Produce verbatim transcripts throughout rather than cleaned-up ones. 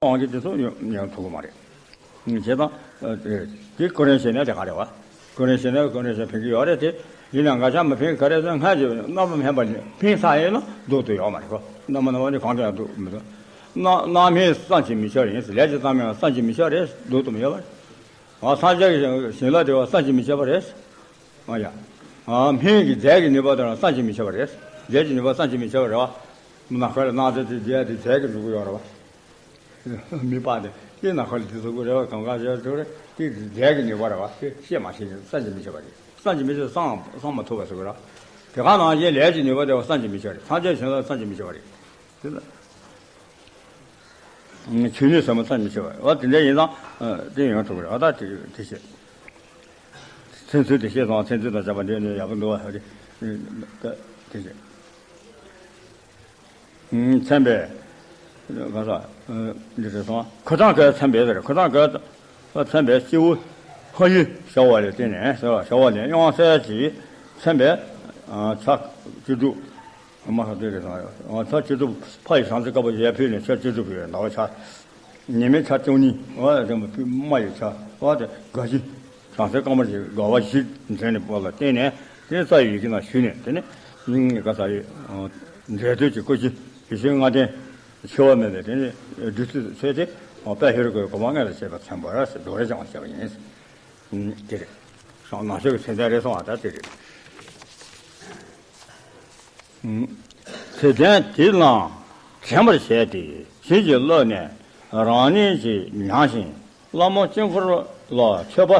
དབང་གིས་དེ་ཚོ་ཡོང་ཡོང་ཐུབ་ཀྱི་མ་རེད། བྱས་ཙང་། དེ་ཀུན་རེ་བྱས་ན་དེ་ག་རེད་བ། ཀུན་རེ་བྱས་ན་ཀུན་རེ་བྱས་ཕན་གྱི་ཡོད་རེད་དེ། ཡིན་ནའང་འགའ་ཤས་མི་ཕན་ག་རེ་ཟེར་སྔར་གྱི་རྣམ་པ་སྨིན་པ་ནི་ཕན་ས་ཡིན་ན་སྡུག་ཏུ་ཡོད་མ་རེད་གོ། རྣམ་པ་སྨིན་པ་ནི་གང་དུ་ཡང་སྡུག་མི་འདུག་རྣམ་རྣམ་སྨིན་བསམ་གྱིས་མི་ཁྱབ་ཡིན། ལས་ཀྱི་རྣམ་སྨིན་བསམ་གྱིས་མི་ཁྱབ་རེད། སྡུག་ཏུ་མི་ཡོད་པ་རེད། ང་སངས་རྒྱས་ཀྱི་བྱིན་རླབས་དེ་བ་བསམ་གྱིས་མི་ཁྱབ་པ་རེད། ཨ་ཡ། སྨན་གྱི་རྫས་ཀྱི་ནུས་པ་དེ་བ་བསམ་གྱིས་མི་ཁྱབ་པ་རེད། རྫས་ཀྱི་ནུས་པ་བསམ་གྱིས་མི་ཁྱབ་པ་རེད་བ། ནམ་མཁའ་ལ་སྣང་མཛད་དེ་རྫས་དེ་རྫས་ཀྱི་འགྲོ་གི་ཡོད་རེད་བ། མི་པ་དེ་དེ་ནམ་མཁའ་ལ་དེ་ཚོ་གི་རེད་བ། གང་ག་ཞེས་ཚོ་རེད། དེ་རྫས་ཀྱི་ནུས་པ་རེད་བ། དེ་བཤད་མ་ཤེས་ཀྱི་བསམ་གྱིས་མི་ཁྱབ་པ་རེད། བསམ་གྱིས་མི་ཁྱབ་བསམ་བསམ་མ་ཐུབ་པ་ཟེར་གི་རེད། དེ་ག་ནང་བཞིན་ལས་ཀྱི་ནུས་པ་དེ་བ་བསམ་གྱིས་མི་ཁྱབ་རེད། སངས་རྒྱས་བྱིན་རླབས་བསམ་གྱིས་མི་ཁྱབ་པ་རེད། དེ་ལ། ཆོས་ཉིད་ཟབ་མོ་བསམ་གྱིས་མི་ཁྱབ་པ་རེད་བ། དེ་འདྲ་ཡིན་ཙང་དེ་ཡོང་ཐུབ་ཀྱི་རེད་བ། ད་དེ་དེ་བཤད། མཚན་ཚུལ་དེ་བཤད་སོང་། མཚན་ཚུལ་དང་བཅས་པ་འདི་ནི་ཡག་པོ་འདུག་བ། དེ་དེ་བཤད། མཚན་པའི། ག་ས། འདི་རེད་སོང་། ཁོ་ཐང་གི་མཚན་པའི་ཟེར། ཁོ་ཐང་གི་མཚན་པའི་སྤྱི་བོ་ཕ་ཡུལ་ཤར་བ་ལས་བརྟེན་ནས་ཟེར་བ། ཤར་བ་ལས་དབྱངས་གསལ་གྱི་མཚན་པའི་ཆ་བཅུ་དྲུག་མ་ཧ་དེ་རེད་སོང་། ཆ་བཅུ་དྲུག་ཕ་ཡི་བྱང་སེམས་དཀར་པོ་ཞལ་ཕུལ་ནས་ཆ་བཅུ་དྲུག་གི་ཟླ་བ་ཆ། ཉི་མའི་ཆ་བཅུ་གཉིས་བ་དེ་མ་ཕུལ་མ་ཡི་ཆ་བ་དེ་དགའ་བཞི། བྱང་སེམས་དཀར་དམར་གྱི་དགའ་བ་བཞི་འཛིན་པ་ལ་བརྟེན་ནས་དེ་རྩ་བའི་ཡི་གེ་ནང་ཞུས་ནས་དེ་ནི་ག་ས་ཡི་མཛད་དོན་གྱི་སྐུ་བཞི་ཡེ་ཤེས་ལྔ་ལྡན་འཆི་བ་མེད་པའི་དེ་ནི་བདུད་རྩི་འཚོལ་ཏེ་དཔལ་ཧེ་རུ་ཀའི་གོ་འཕང་མངོན་དུ་བྱེད་པར་མཚན་པར་ཟེར་རྡོ་རྗེ་འཆང་བ་བྱས་པ་ཡིན། དེ་རེད། ནང་ཆོས་ཀྱི་ཚད་ལྡན་རེད་སོང་བ་ད་དེ་རེད། ཚེ་ལྡན་དེ་རྣམས་དྲན་པར་བྱས་ཏེ་བྱིན་གྱིས་བརླབས་ནས་རང་ཉིད་ཀྱིས་མྱང་ཞིང་བླ་མ་དཀྱིལ་འཁོར་ལ་མཆོད་པ་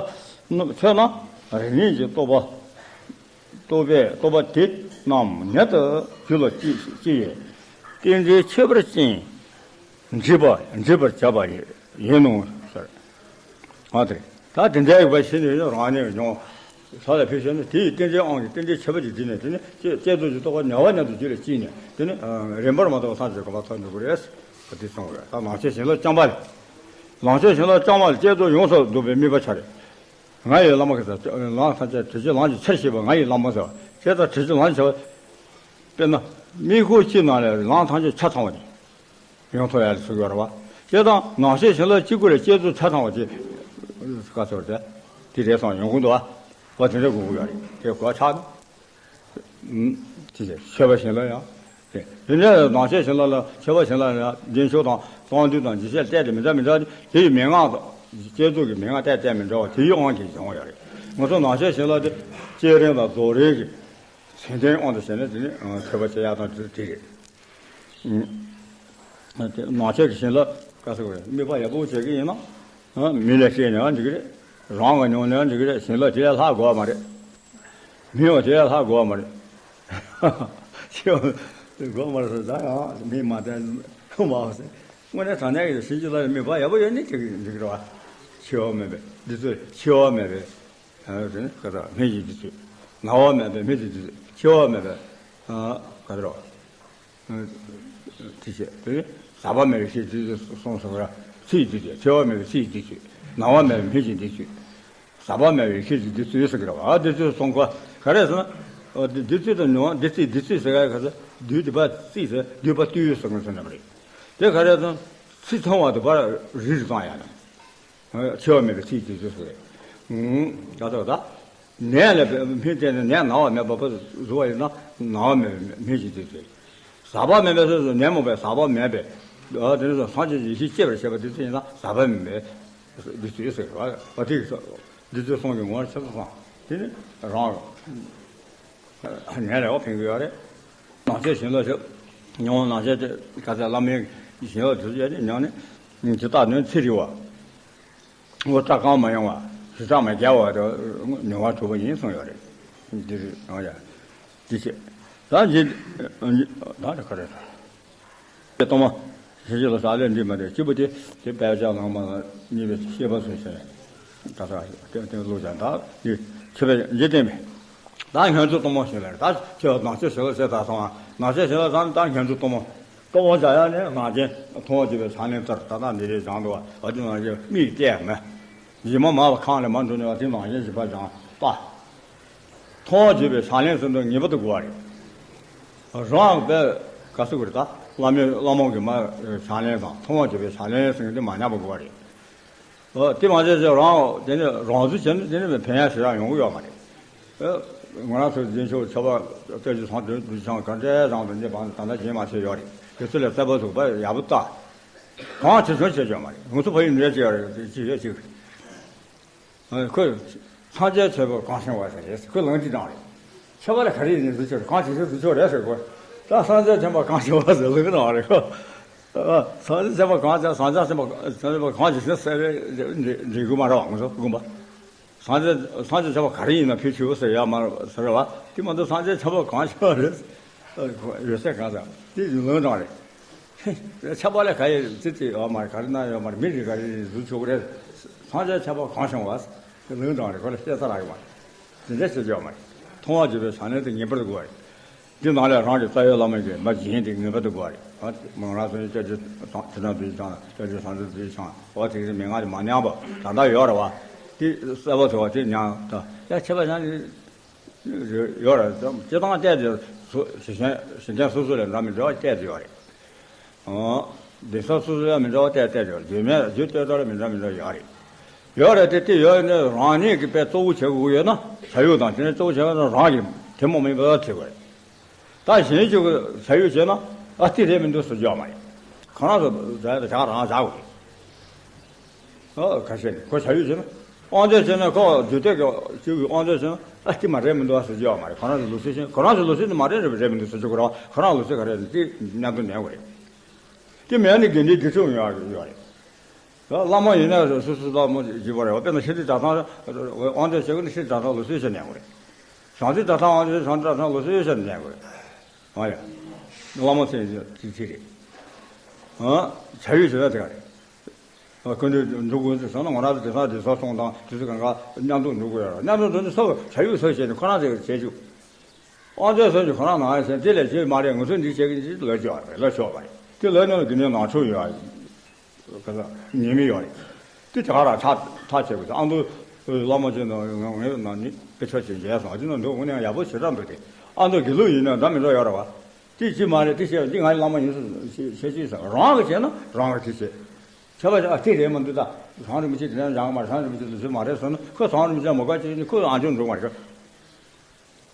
མཆོད་ན་རིང་ལུས་ཀྱི་རྟོགས་པ་རྟོགས་པའི་རྟོགས་པ་དེ་རྣམས་ཉིད་དུ་རྒྱུད་ལ་སྐྱེ་སྐྱེ་བས་རྟེན་འབྲེལ་ཁྱད་པར་ཅན་འགྲིག་པ་འགྲིག་པར་བྱ་བ་ཡིན་ནོ་ཟེར། ཨ་དེ་ད་དེ་འདྲའི་ཡོད་པ་ཞིག་ནས་རང་ཉིད་མྱོང་ས་ལ་ཕེབས་ཤེས་ན་དེ་ཡི་རྟེན་འབྲེལ་དབང་གིས་རྟེན་འབྲེལ་ཁྱད་པར་ཅན་འགྲིག་ནས་དེ་ནི་བསྐྱེད་བསྐྱེད་རྫོགས་ཀྱི་རྟོགས་པ་ཉེ་བར་མཉམ་དུ་རྒྱུད་ལ་སྐྱེས་ནས་དེ་ནི་རིམ་པར་མ་དག་པར་ཐམས་ཅད་གོ་འཕང་ཐོབ་འགྲོ་གི་རེད། དེ་གསུངས་པ་རེད། ད་ནང་ཆོས་བྱིན་རླབས་རྐྱང་པ་ལས། ནང་ཆོས་བྱིན་རླབས་རྐྱང་པ་ལས་བསྐྱེད་རྫོགས་ཡོངས་སུ་རྫོགས་པའི་དམིགས་པ་ཆ་རེད། ང་ཡི་བླ་མ་གི་ས་ལམ་ཐམས་ཅད་དྲི་ཆུ་ལམ་གྱི་ཆར་ཞེས་པ་ང་ཡི་བླ་མ་ཟེར་བ་བྱས་ཙང་དྲི་ཆུ་ལམ་གྱི་ཆར་བ། དཔེར་ན། མིག་ཁུག་གཅིག་ནང་ལས་ལམ་ཐམས་ཅད་ཆ་ཚང་བ་ནི། ཡོང་ཐུབ་ཡ་ལ་ཚུགས་ཡོད་རེད་བ། བྱས་ཙང་ནང་ཆོས་བྱིན་རླབས་གཅིག་པུ་ལས་བསྐྱེད་རྫོགས་ཆ་ཚང་བ་ཅིག་བཀའ་ཟེར་བ་དེ། དེ་རེད་སོང་ཡོང་གི་འདུག་བ། བ་དེ་འདྲ་དགོས་ཀྱི་ཡོད་རེད་དེ་གོ་ཆག་ནི། དེ་ཚེ་མཆོད་པ་བྱིན་རླབས་ཡང་། དེ་དེ་འདྲ་ནང་ཆོས་བྱིན་རླབས་ལ་མཆོད་པ་བྱིན་རླབས་ལ་རྒྱན་ཆོས་དང་གསང་འདུས་དང་རྒྱས་བཤད་བལྟས་ཏེ་མི་འདྲ་མི་འདྲ་དེ་ཡི་མན་ངག་དང་། བསྐྱེད་རྫོགས་ཀྱི་མན་ངག་བལྟས་བལྟས་མི་འདྲ་བ་དེ་ཡི་དབང་གིས་བྱུང་བ་ཡོད་རེད། ང་ཚོ་ནང་ཆོས་བྱིན་རླབས་དེ་བསྐྱེད་རིམ་དང་རྫོགས་རིམ་གྱི་མཚན་ལྡན་དབང་དུ་བྱས་ནས་དེ་ནི་མཆོད་པ་བྱེད་ཡག་དང་དེ་རེད། ནང་ཆོས་ཀྱི་བྱིན་རླབས་ག་ཟེར་དགོས་རེད། དམིགས་པ་ཡག་པོ་བྱེད་ཀྱི་ཡིན་ན། མི་ལ་སྐྱེས་ནའང་འགྲིག་གི་རེད། རང་གི་མྱོང་ནའང་འགྲིག་གི་རེད། བྱིན་རླབས་དེ་ལས་ལྷག་དགོས་པ་མ་རེད། མི་ཡོང་དེ་ལས་ལྷག་དགོས་པ་མ་རེད། ཆེ་བ་དགོས་མ་རེད་ཟེར་ད་ཡང་མི་མ་བསྟེན་མ་ཟེར། དངོས་གནས་དྲང་གནས་ཀྱི་བྱིན་གྱིས་བརླབས་ནས་དམིགས་པ་ཡག་པོ་ཡོད་ནི་འགྲིག་གི་འགྲིག་གི་རེད་བ། འཆི་བ་མེད་པའི་བདུད་རྩི་འཆི་བ་མེད་པའི། དེ་ནི་ག་ད་སྨན་གྱི་བདུད་རྩི། ན་བ་མེད་པའི་སྨན་གྱི་བདུད་རྩི། འཆི་བ་མེད་པའི། ག་ད་རོ། དེ་བྱས་དེ་ནི་ཟག་པ་མེད་པའི་ཤེས་བདུད་རྩི་གསུངས་སོང་ར། ཚེའི་བདུད་རྩི། འཆི་བ་མེད་པའི་ཚེའི་བདུད་རྩི། ན་བ་མེད་པའི་སྨན་གྱི་བདུད་རྩི། ཟག་པ་མེད་པའི་ཤེས་ཀྱི་བདུད་རྩི་ཟེར་གི་རེད་བ། ཨ་བདུད་རྩི་གསུང་གོ། ག་རེ་ཟེར་ན། འོ་དེ་བདུད་རྩི་དང་མྱོང་བ་བདུད་རྩི་བདུད་རྩི་ཟེར་ག་ག་ཟེར་བདུད་དེ་པ་རྩི་ཟེར་བདུད་པ་བཏུལ་ཟེར་གི་ཟེར་ན་མ་རེད། དེ་ག་རེ་ཟེར་ན། ཚིག་ཚང་བ་དེ་པ་རིལ་རིལ་བཏང་ཡ་དང་། འཆི་བ་མེད་པའི་ཚེའི་བདུད་རྩི་ཟེར། ད་ལྟ་ད། ནད་ལ་སྨན་བསྟེན་ནས་ནད་ན་བ་མེད་པ་བཟོ་བ་ཡིན་ན་ན་བ་མེད་པའི་སྨན་གྱི་བདུད་རྩི། ཟག་པ་མེད་པའི་སོ་སོ་ནད་མུག་པའི་ཟག་པ་མེད་པའི། དེ་ནི་སངས་རྒྱས་ཀྱི་ཡེ་ཤེས་སྐྱེ་བར་བྱེད་པ་དེ་ཚོ་ཡིན་ན་ཟག་པ་མེད་པའི་བདུད་རྩི་ཟེར་བ། བ་དེ་གི་བདུད་རྩི་གསུང་གི་ངོར་ཆེ་ས་སང་དེ་ནི་རང་ནད་ལ་ཕན་གི་ཡོད་རེད། ནང་ཆོས་བྱིན་རླབས་ཞེས་ཉོན་ནང་ཆོས་དེ་ག་ཚད་བླ་མའི་བྱིན་རླབས་དེ་ཚོ་ཡོད་དེ་ཉོན་ནས་ཇི་ལྟར་ནོན་ཚེ་རིལ་བ། དངུལ་སྐྲ་གང་མ་ཡོང་བ། རི་སྐྲ་མ་རྒྱག་པ་དང་མྱོང་བ་གྲུབ་པ་ཡིན་གསུངས་ཡོད་རེད། འདི་རེད་ཨང་ཡ། འདི་བྱེད། ད་འདི་ད་རེ་ག་རེ་ད། དེ་གཏོང་མ། ཞེས་བྱ་ལ་ཟག་ལས་འདྲིས་མ་དེ་གཅིག་པུ་དེ་དེ་དཔལ་བྱ་ལང་མ་ལ་གཉིས་པའི་ཤེས་པ་སོགས་བྱས། ད་ད་དེ་དེ་བློ་ཅན་ད་འདི་ཆེ་བའི་འཇིག་རྟེན་པའི་ད་ངན་རྩོལ་གཏོང་མ་ཞིག་ལ་ད་ཆེ་བ་ནང་ཆོས་ཞིག་ལ་ཟེར་ད་སོང་ང་ནང་ཆོས་ཞིག་ལ་ཟག་ད་ངན་རྩོལ་གཏོང་མ། གཏོང་བ་བྱ་ཡག་ནི་ངག་རྒྱན་མཐོང་བ་བརྗོད་པའི་ཕྱག་ལེན་ལྟར་ད་ལྟ་འདི་རེད་བཞག་འདུག་བ། འོ་དེ་ནང་བཞིན་མིག་བལྟས་མེད། གཞི་མ་མ་བ་ཁང་ལས་མ་འགྲོ་ནས་བ་དེ་ནང་བཞིན་བཞི་པ་བཞག་པ། མཐོང་བ་བརྗོད་པའི་ཕྱག་ལེན་ཟེར་འདུག་ངེས་པར་དུ་དགོས་པ་རེད། རང་དཔེ་ག་སུ་དགོས་རེད་ད། བླ་མའི་བླ་མ་གི་མ་ཕྱག་ལེན་དང་ཐུབ་དབང་སྤྱོད་པའི་ཕྱག་ལེན་ཟེར་མཁན་དེ་མ་ཉམས་པ་དགོས་པ་རེད། ཨ་དེ་མ་བྱས་ཚེ་རང་དེ་ནི་རང་བཟོ་བྱས་ན་དེ་ནི་ཕན་ཡག་ཞེ་དྲག་ཡོང་གི་ཡོད་མ་རེད། ཨ་ང་རང་ཚོའི་རྗེས་ཕྱོགས་ཆོས་པ་བཀྲ་ཤིས་སངས་དོན་གྲུབ་ཆང་ག་འདྲའི་རང་དུ་འདི་བང་ད་ལྟ་རྗེས་མ་ཆེ་ཡོད་རེད། དེ་ཚོ་ལས་རྩ་བ་ཐུག་པ་ཡག་པོ་ལྟ། གང་བྱེད་ཆོག་བྱེད་ཆོག་མ་རེད། ང་ཚོ་ཕ་ཡུལ་འདྲ་ཅིག་ཡོད་རེད། ཅིག་ཡོད་ཅིག་ཁོས་སངས་རྒྱས་ཆོས་པ་གང་བྱུང་བ་ཟེར་རེད། ཁོས་ལན་ཅིག་བཏང་རེད། ཁྱོད་པ་ལ་ག་རེ་ཡིན་ནས་བཟོ་ཆོག་རེད། གང་བྱེད་ཆོག་བཟོ་ཆོག་རེད་ཟེར་གོ། ད་སངས་རྒྱས་ཆོས་པ་གང་བྱུང་བ་ཟེར་ལན་བཏང་རེད་གོ། སངས་རྒྱས་ཆོས་པ་གང་བྱུང་། སངས་རྒྱས་ཆོས་པ་སངས་རྒྱས་ཆོས་པ་གང་བྱུང་ཟེར་རེད། འགྲིག་གི་མ་རེད་བ། ང་ཚོ་དགོངས་པ། སངས་རྒྱས་སངས་རྒྱས་ཆོས་པ་ག་རེ་ཡིན་ན་ཕུལ་ཆོག་ཟེར་ཡ་མ་ཟེར་བ། དེ་མ་གཏོགས་སངས་རྒྱས་ཆོས་པ་གང་བྱུང་བ་རེད། ཡོད་ཚད་གང་ཟེར་དེ་ལན་བཏང་རེད། ཆོས་པ་ལ་ག་ཡི་ཙི་ཙི་ཡོད་མ་རེད། ག་རེ་ན་ཡོད་མ་རེད། མི་རིགས་ག་རེ་རེད། བཟོ་ཆོག་གི་རེད། སངས་རྒྱས་ཆོས་པ་གང་བྱུང་བ་ལན་བཏང་རེད། ཁོ་ལ་བཤད་ས་རག་གི་མ་རེད། དེ་འདྲ་བཤད་ཀྱི་ཡོད་མ་རེད། མཐོང་བ་བརྗོད་པའི་ཕྱག་ལེན་དེ་ངེས་པར་དགོས་པ་རེད། འདི་ནང་ལས་རང་གི་རྩ་བའི་བླ་མ་གི་མ་བྱིན་དེ་ངེས་པར་དུ་དགོས་པ་རེད། ཨ་མང་རང་སོ་ཡི་སྐྱབས་རྗེ་ཐེག་དྲག་བདུད་ཀྱི་ཕྱག་སྐྱབས་རྗེ་སངས་རྒྱས་བདུད་ཀྱི་ཕྱག་འོ་དེ་གི་མན་ངག་དེ་མ་ཉམས་པ་ད་ལྟ་ཡོད་རེད་བ། དེ་གསལ་པོ་ཐོས་པ་དེ་ཉམས་ད་ཡ་ཁྱད་པར་ཡང་ཡོད་རེད། སྤྱིར་བཏང་བལྟས་ཏེ་སོ་གཞི་གཞན་གཞི་རྐྱང་སོ་སོ་ལས་འདྲ་མི་འདྲ་བ་བལྟས་ཏེ་ཡོད་རེད། ཨང་། གདན་ས་སོ་སོ་ལ་མི་འདྲ་བ་བལྟས་བལྟས་ཡོད་རེད། བརྗོད་མེད་བརྗོད་བལྟས་ལྟར་མི་འདྲ་མི་འདྲ་ཡོད་རེད། ཡོད་རེད་དེ་དེ་ཡོད་ནས་རང་ཉིད་ཀྱི་དཔེ་གཙོ་བོ་བྱེད་དགོས་ཡོད་ན་བྱ་ཡུལ་དང་དེ་ནས་གཙོ་བོ་བྱེད་དགོས་ན་རང་གི་དེ་མོ་མིན་པ་བྱེད་དགོས་རེད། ད་གཞན་གཅིག་གི་བྱ་ཡུལ་བྱས་ན་ཨ་དེ་རེད་མི་འདུག་ཟེར་རྒྱུ་ཡོད་མ་རེད། ཁོ་རང་ཚོ་བྱ་ཡུལ་བྱ་རང་བྱ་དགོས་རེད། ཨ་ཁ་ཤས་ནས་ཁོ་བྱ་ཡུལ་བྱས་ན་དབང་འདོད་བྱས་ན་ཁོ་རྒྱུ་དེ་གི་བྱ་ཡུལ་དབང་འདོད་བྱས་ན་ཨ་དེ་མ་རེད་མི་འདུག་ཟེར་རྒྱུ་ཡོད་མ་རེད། ཁོ་རང་ཚོ་ལུགས་སྲོལ་བཞིན་ཁོ་རང་ཚོ་ལུགས་སྲོལ་དེ་མ་རེད་རེད་མི་འདུག་ཟེར་རྒྱུ་ཁོ་རང་ཁོ་རང་ལུགས་སྲོལ་ག་རེ་རེད་དེ་མཉམ་དུ་གནས་དགོས་རེད། དེ་མེད་ནས་དགེ་འདུན་དགེ་ཕྲུག་ཡོད་ཡོད་རེད། བླ་མ་ཡིན་ན་སོ་སོ་བླ་མ་བརྒྱུད་པ་རེད་བ། དཔེར་ན་ཤེས་རིག་གྲྭ་ཚང་དབང་འདུས་བྱེད་དགོས་ན་ཤེས་རིག་གྲྭ་ཚང་ལུགས་སྲོལ་བྱས་ནས་དགོས་རེད། བྱང་ཆུབ་གྲྭ་ཚང་དབང་འདུས་བྱང་ཆུབ་གྲྭ་ཚང་ལུགས་སྲོལ་བྱས་ནས་དགོས་རེད། ཨ་ཡ། བླ་མ་ཚེ་ཚེ་ཚེ་རེད། ཨ། བྱ་ཡུལ་བྱེད་ན་དེ་ག་རེད། ཨ་ཁོ་ཚོས་འགྲོ་དགོས་ཚུལ་སོང་ན་ང་རང་ཚོ་དེང་སང་དེ་ཚོ་སོང་དང་དེ་ཚོ་གང་ག་མཉམ་དུ་འགྲོ་དགོས་ཡོད་རེད། མཉམ་དུ་འགྲོ་ནས་སོ་བྱ་ཡུལ་སོ་བྱས་ནས་ཁོ་རང་ཚོས་བྱེད་རྒྱུ། དབང་ཚད་སོན་གྱི་ཁོ་རང་ནང་ཡང་ཟེར་དེ་ལས་བྱེད་མ་རེད། ང་ཚོས་འདི་བྱེད་ཀྱི་འདི་ལོས་ཆོག་རེད་ལོས་ཆོག་པ་རེད། དེ་ལོས་ནང་གི་ནས་ནང་ཆོག་ཡོད་ཨ། ག་ཚ་ཉེས་མི་ཡོད་རེད། དེ་དེ་ག་རང་ཐག་ཐག་བཅད་དགོས། ཨ་མདོ་བླ་མ་ཅན་ནང་ངའི་ནང་ནི་དཔེ་ཆ་ཅིག་མཇལ་སོང་། ཨ་ཅི་ན་འདུག་དངོས་གནས་ཡག་པོ་ཞེ་དྲག་འདུག་དེ་ཨ་མདོ་དགེ་ལུགས་ཡིན་ན་འདྲ་མི་འདྲ་ཡོད་རེད་བ། དེ་ཅི་མ་རེད་དེ་བཤད་འདི་ང་ཡི་བླ་མ་ཡིན་ཟེར་བཤད་ཅི་ཟེར་རང་གི་བྱས་ན་རང་གི་དེ་བྱེད། ཁྱད་པར་ཅིག་ཨ་དེ་རེད་མ་འདུག་ད་ཟམ་རིན་པོ་ཆེ་དེ་འདྲ་འཇང་མ་རེད། ཟམ་རིན་པོ་ཆེ་ལུགས་སྲོལ་མ་རེད་ཟེར་ན་ཁོ་ཟམ་རིན་པོ་ཆེ་མ་དགའ་ཅིག་ནི་ཁོ་ཨ་ཅོ་འགྲོ་མ་རེད།